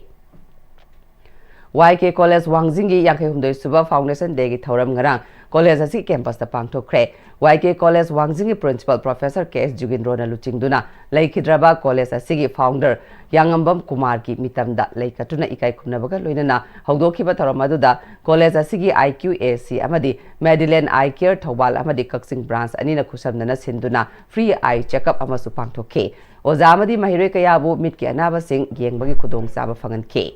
ꯋꯥꯏ ꯀꯦ ꯀꯣꯂꯦꯖ ꯋꯥꯡꯖꯤꯡꯒꯤ ꯌꯥꯡꯈꯩ ꯍꯨꯝꯗꯣꯏ ꯁꯨꯕ ꯐꯥꯎꯟꯗꯦꯁꯟ ꯗꯦꯒꯤ ꯊꯧꯔꯝ ꯉꯔꯥꯡ ꯀꯣꯂꯦꯖ ꯑꯁꯤ ꯀꯦꯝꯄꯁꯇ ꯄꯥꯡꯊꯣꯛꯈ꯭ꯔꯦ꯫ ꯋꯥꯏ ꯀꯦ ꯀꯣꯂꯦꯖ ꯋꯥꯡꯖꯤꯡꯒꯤ ꯄ꯭ꯔꯤꯟꯁꯤꯄꯥꯜ ꯄ꯭ꯔꯣꯐꯦꯁꯔ ꯀꯦ ꯑꯦꯁ ꯖꯨꯒꯤꯟꯗ꯭ꯔꯣꯅ ꯂꯨꯆꯤꯡꯗꯨꯅ ꯂꯩꯈꯤꯗ꯭ꯔꯕ ꯀꯣꯂꯦꯖ ꯑꯁꯤꯒꯤ ꯐꯥꯎꯟꯗꯔ ꯌꯥꯉꯝꯕꯝ ꯀꯨꯃꯥꯔꯒꯤ ꯃꯤꯇꯝꯗ ꯂꯩ ꯀꯠꯇꯨꯅ ꯏꯀꯥꯏ ꯈꯨꯝꯅꯕꯒ ꯂꯣꯏꯅꯅ ꯍꯧꯗꯣꯛꯈꯤꯕ ꯊꯧꯔꯝ ꯑꯗꯨꯗ ꯀꯣꯂꯦꯖ ꯑꯁꯤꯒꯤ ꯑꯥꯏ ꯀ꯭ꯌꯨ ꯑꯦ ꯁꯤ ꯑꯃꯗꯤ ꯃꯦꯗꯤꯂꯦꯟ ꯑꯥꯏ ꯀꯤꯌꯔ ꯊꯧꯕꯥꯜ ꯑꯃꯗꯤ ꯀꯛꯆꯤꯡ ꯕ꯭ꯔꯥꯟꯆ ꯑꯅꯤꯅ ꯈꯨꯠꯁꯝꯅꯅ ꯁꯤꯟꯗꯨꯅ ꯐ꯭ꯔꯤ ꯑꯥꯏ ꯆꯦꯛꯑꯞ ꯑꯃꯁꯨ ꯄꯥꯡꯊꯣꯛꯈꯤ꯫ ꯑꯣꯖꯥ ꯑꯃꯗꯤ ꯃꯍꯩꯔꯣꯏ ꯀꯌꯥꯕꯨ ꯃꯤꯠꯀꯤ ꯑꯅꯥꯕꯁꯤꯡ ꯌꯦꯡꯕꯒꯤ ꯈꯨꯗꯣꯡꯆꯥꯕ ꯐꯪꯍꯟꯈꯤ꯫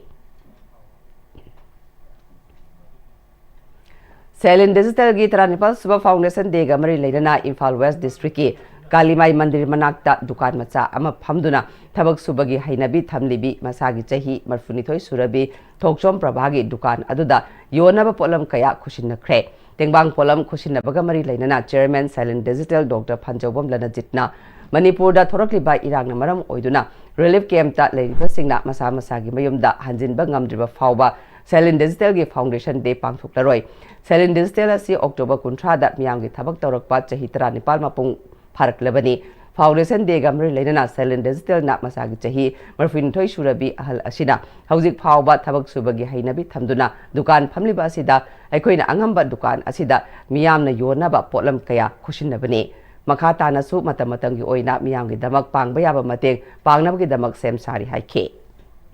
ꯁꯦꯂꯤꯟ ꯗꯤꯖꯤꯇꯦꯜꯒꯤ ꯇꯔꯥꯅꯤꯄꯥꯜ ꯁꯨꯕ ꯐꯥꯎꯟꯗꯦꯁꯟ ꯗꯦꯒ ꯃꯔꯤ ꯂꯩꯅꯅ ꯏꯝꯐꯥꯜ ꯋꯦꯁ ꯗꯤꯁꯇ꯭ꯔꯤꯛꯀꯤ ꯀꯥꯂꯤꯃꯥꯏ ꯃꯟꯗꯤꯔ ꯃꯅꯥꯛꯇ ꯗꯨꯀꯥꯟ ꯃꯆꯥ ꯑꯃ ꯐꯝꯗꯨꯅ ꯊꯕꯛ ꯁꯨꯕꯒꯤ ꯍꯩꯅꯕꯤ ꯊꯝꯂꯤꯕꯤ ꯃꯁꯥꯒꯤ ꯆꯍꯤ ꯃꯔꯤꯐꯨꯅꯤꯊꯣꯏ ꯁꯨꯔꯕꯤ ꯊꯣꯛꯆꯣꯝ ꯄ꯭ꯔꯚꯥꯒꯤ ꯗꯨꯀꯥꯟ ꯑꯗꯨꯗ ꯌꯣꯟꯅꯕ ꯄꯣꯠꯂꯝ ꯀꯌꯥ ꯈꯨꯠꯁꯤꯟꯅꯈ꯭ꯔꯦ꯫ ꯇꯦꯡꯕꯥꯡ ꯄꯣꯠꯂꯝ ꯈꯨꯠꯁꯤꯟꯅꯕꯒ ꯃꯔꯤ ꯂꯩꯅꯅ ꯆꯤꯌꯔꯃꯦꯟ ꯁꯥꯏꯂꯦꯟ ꯗꯤꯖꯤꯇꯦꯜ ꯗꯣꯛꯇꯔ ꯐꯟꯖꯧꯕꯝ ꯂꯅꯖꯤꯠꯅ ꯃꯅꯤꯄꯨꯔꯗ ꯊꯣꯔꯛꯂꯤꯕ ꯏꯔꯥꯡꯅ ꯃꯔꯝ ꯑꯣꯏꯗꯨꯅ ꯔꯤꯂꯤꯐ ꯀꯦꯝꯞꯇ ꯂꯩꯔꯤꯕꯁꯤꯡꯅ ꯃꯁꯥ ꯃꯁꯥꯒꯤ ꯃꯌꯨꯝꯗ ꯍꯟꯖꯤꯟꯕ ꯉꯝꯗ꯭ꯔꯤꯕ ꯐꯥꯎꯕ ꯁꯥꯏꯂꯦꯟ ꯗꯤꯖꯤꯇꯦꯜꯒꯤ ꯐꯥꯎꯟꯗꯦꯁꯟ ꯗꯦ ꯄꯥꯡꯊꯣꯛꯂꯔꯣꯏ꯫ ꯁꯥꯏꯂꯦꯟ ꯗꯤꯖꯤꯇꯦꯜ ꯑꯁꯤ ꯑꯣꯛꯇꯣꯕꯔ ꯀꯨꯟꯊ꯭ꯔꯥꯗ ꯃꯤꯌꯥꯝꯒꯤ ꯊꯕꯛ ꯇꯧꯔꯛꯄ ꯆꯍꯤ ꯇꯔꯥꯅꯤꯄꯥꯜ ꯃꯄꯨꯡ ꯐꯥꯔꯛꯂꯕꯅꯤ꯫ ꯐꯥꯎꯟꯗꯦꯁꯟ ꯗꯦꯒ ꯃꯔꯤ ꯂꯩꯅꯅ ꯁꯥꯏꯂꯦꯟ ꯗꯤꯖꯤꯇꯦꯜꯅ ꯃꯁꯥꯒꯤ ꯆꯍꯤ ꯃꯔꯤꯐꯨꯅꯤꯊꯣꯏ ꯁꯨꯔꯕꯤ ꯑꯍꯜ ꯑꯁꯤꯅ ꯍꯧꯖꯤꯛ ꯐꯥꯎꯕ ꯊꯕꯛ ꯁꯨꯕꯒꯤ ꯍꯩꯅꯕꯤ ꯊꯝꯗꯨꯅ ꯗꯨꯀꯥꯟ ꯐꯝꯂꯤꯕ ꯑꯁꯤꯗ ꯑꯩꯈꯣꯏꯅ ꯑꯉꯝꯕ ꯗꯨꯀꯥꯟ ꯑꯁꯤꯗ ꯃꯤꯌꯥꯝꯅ ꯌꯣꯟꯅꯕ ꯄꯣꯠꯂꯝ ꯀꯌꯥ ꯈꯨꯠꯁꯤꯟꯅꯕꯅꯤ꯫ ꯃꯈꯥ ꯇꯥꯅꯁꯨ ꯃꯇꯝ ꯃꯇꯝꯒꯤ ꯑꯣꯏꯅ ꯃꯤꯌꯥꯝꯒꯤꯗꯃꯛ ꯄꯥꯡꯕ ꯌꯥꯕ ꯃꯇꯦꯡ ꯄꯥꯡꯅꯕꯒꯤꯗꯃꯛ ꯁꯦꯝ ꯁꯥꯔꯤ ꯍꯥꯏꯈꯤ꯫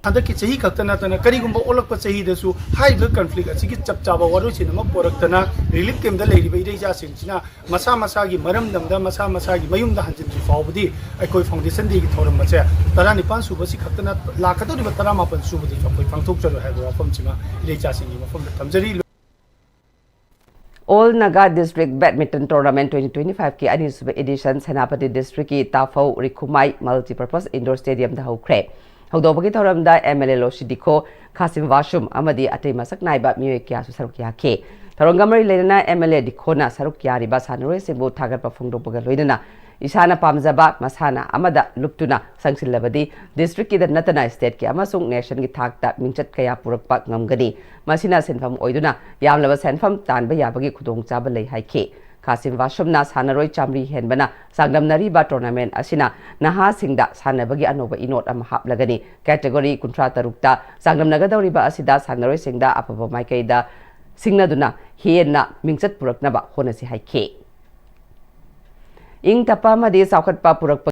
ꯍꯟꯗꯛꯀꯤ ꯆꯍꯤ ꯈꯛꯇ ꯅꯠꯇꯅ ꯀꯔꯤꯒꯨꯝꯕ ꯑꯣꯜꯂꯛꯄ ꯆꯍꯤꯗꯁꯨ ꯍꯥꯏꯔꯤꯕ ꯀꯟꯐ꯭ꯂꯤꯛ ꯑꯁꯤꯒꯤ ꯆꯞ ꯆꯥꯕ ꯋꯥꯔꯣꯏꯁꯤꯟ ꯑꯃ ꯄꯨꯔꯛꯇꯅ ꯔꯤꯂꯤꯐ ꯀꯦꯝꯞꯇ ꯂꯩꯔꯤꯕ ꯏꯔꯩꯆꯥꯁꯤꯡꯁꯤꯅ ꯃꯁꯥ ꯃꯁꯥꯒꯤ ꯃꯔꯝꯗꯝꯗ ꯃꯁꯥ ꯃꯁꯥꯒꯤ ꯃꯌꯨꯝꯗ ꯍꯟꯖꯤꯟꯗ꯭ꯔꯤ ꯐꯥꯎꯕꯗꯤ ꯑꯩꯈꯣꯏ ꯐꯥꯎꯟꯗꯦꯁꯟ ꯗꯦꯒꯤ ꯊꯧꯔꯝ ꯑꯁꯦ ꯇꯔꯥꯅꯤꯄꯥꯜ ꯁꯨꯕꯁꯤ ꯈꯛꯇꯅ ꯂꯥꯛꯀꯗꯧꯔꯤꯕ ꯇꯔꯥꯃꯥꯄꯜ ꯁꯨꯕꯗꯁꯨ ꯑꯩꯈꯣꯏ ꯄꯥꯡꯊꯣꯛꯆꯔꯣꯏ ꯍꯥꯏꯕ ꯋꯥꯐꯝꯁꯤꯃ ꯏꯔꯩꯆꯥꯁꯤꯡꯒꯤ ꯃꯐꯝꯗ ꯊꯝꯖꯔꯤ꯫ All Naga District Badminton Tournament twenty twenty-five ꯀꯤ ꯑꯅꯤꯁꯨꯕ edition ꯁꯦꯅꯥꯄꯇꯤ ꯗꯤꯁꯇ꯭ꯔꯤꯛꯀꯤ ꯇꯥꯐꯧ ꯔꯤꯈꯨꯃꯥꯏ Multipurpose Indoor Stadium ꯗ ꯍꯧꯈ꯭ꯔꯦ꯫ ꯍꯧꯗꯣꯛꯄꯒꯤ ꯊꯧꯔꯝꯗ ꯑꯦꯝ ꯑꯦꯜ ꯑꯦ ꯂꯣꯁꯤ ꯗꯤꯈꯣ, ꯈꯥꯁꯤꯝ ꯋꯥꯁꯨꯝ ꯑꯃꯗꯤ ꯑꯇꯩ ꯃꯁꯛ ꯅꯥꯏꯕ ꯃꯤꯑꯣꯏ ꯀꯌꯥꯁꯨ ꯁꯔꯨꯛ ꯌꯥꯈꯤ꯫ ꯊꯧꯔꯝꯒ ꯃꯔꯤ ꯂꯩꯅꯅ ꯑꯦꯝ ꯑꯦꯜ ꯑꯦ ꯗꯤꯈꯣꯅ ꯁꯔꯨꯛ ꯌꯥꯔꯤꯕ ꯁꯥꯟꯅꯔꯣꯏꯁꯤꯡꯕꯨ ꯊꯥꯒꯠꯄ ꯐꯣꯡꯗꯣꯛꯄꯒ ꯂꯣꯏꯅꯅ ꯏꯁꯥꯅ ꯄꯥꯝꯖꯕ ꯃꯁꯥꯟꯅ ꯑꯃꯗ ꯂꯨꯞꯇꯨꯅ ꯆꯪꯁꯤꯜꯂꯕꯗꯤ ꯗꯤꯁꯇ꯭ꯔꯤꯛꯀꯤꯗ ꯅꯠꯇꯅ ꯁ꯭ꯇꯦꯠꯀꯤ ꯑꯃꯁꯨꯡ ꯅꯦꯁꯟꯒꯤ ꯊꯥꯛꯇ ꯃꯤꯡꯆꯠ ꯀꯌꯥ ꯄꯨꯔꯛꯄ ꯉꯝꯒꯅꯤ꯫ ꯃꯁꯤꯅ ꯁꯤꯟꯐꯝ ꯑꯣꯏꯗꯨꯅ ꯌꯥꯝꯂꯕ ꯁꯦꯟꯐꯝ ꯇꯥꯟꯕ ꯌꯥꯕꯒꯤ ꯈꯨꯗꯣꯡꯆꯥꯕ ꯂꯩ ꯍꯥꯏꯈꯤ꯫ ꯀꯥꯁꯤꯝ ꯋꯥꯁꯨꯝꯅ ꯁꯥꯟꯅꯔꯣꯏ ꯆꯥꯃꯔꯤ ꯍꯦꯟꯕꯅ ꯆꯥꯡꯗꯝꯅꯔꯤꯕ tournament ꯑꯁꯤꯅ ꯅꯍꯥꯁꯤꯡꯗ ꯁꯥꯟꯅꯕꯒꯤ ꯑꯅꯧꯕ ꯏꯅꯣꯠ ꯑꯃ ꯍꯥꯞꯂꯒꯅꯤ꯫ Category ꯀꯨꯟꯊ꯭ꯔꯥ ꯇꯔꯨꯛꯇ ꯆꯥꯡꯗꯝꯅꯒꯗꯧꯔꯤꯕ ꯑꯁꯤꯗ ꯁꯥꯟꯅꯔꯣꯏꯁꯤꯡꯗ ꯑꯐꯕ ꯃꯥꯏꯀꯩꯗ ꯁꯤꯡꯅꯗꯨꯅ ꯍꯦꯟꯅ ꯃꯤꯡꯆꯠ ꯄꯨꯔꯛꯅꯕ ꯍꯣꯠꯅꯁꯤ ꯍꯥꯏꯈꯤ꯫ ꯏꯪ ꯇꯞꯄ ꯑꯃꯗꯤ ꯆꯥꯎꯈꯠꯄ ꯄꯨꯔꯛꯄ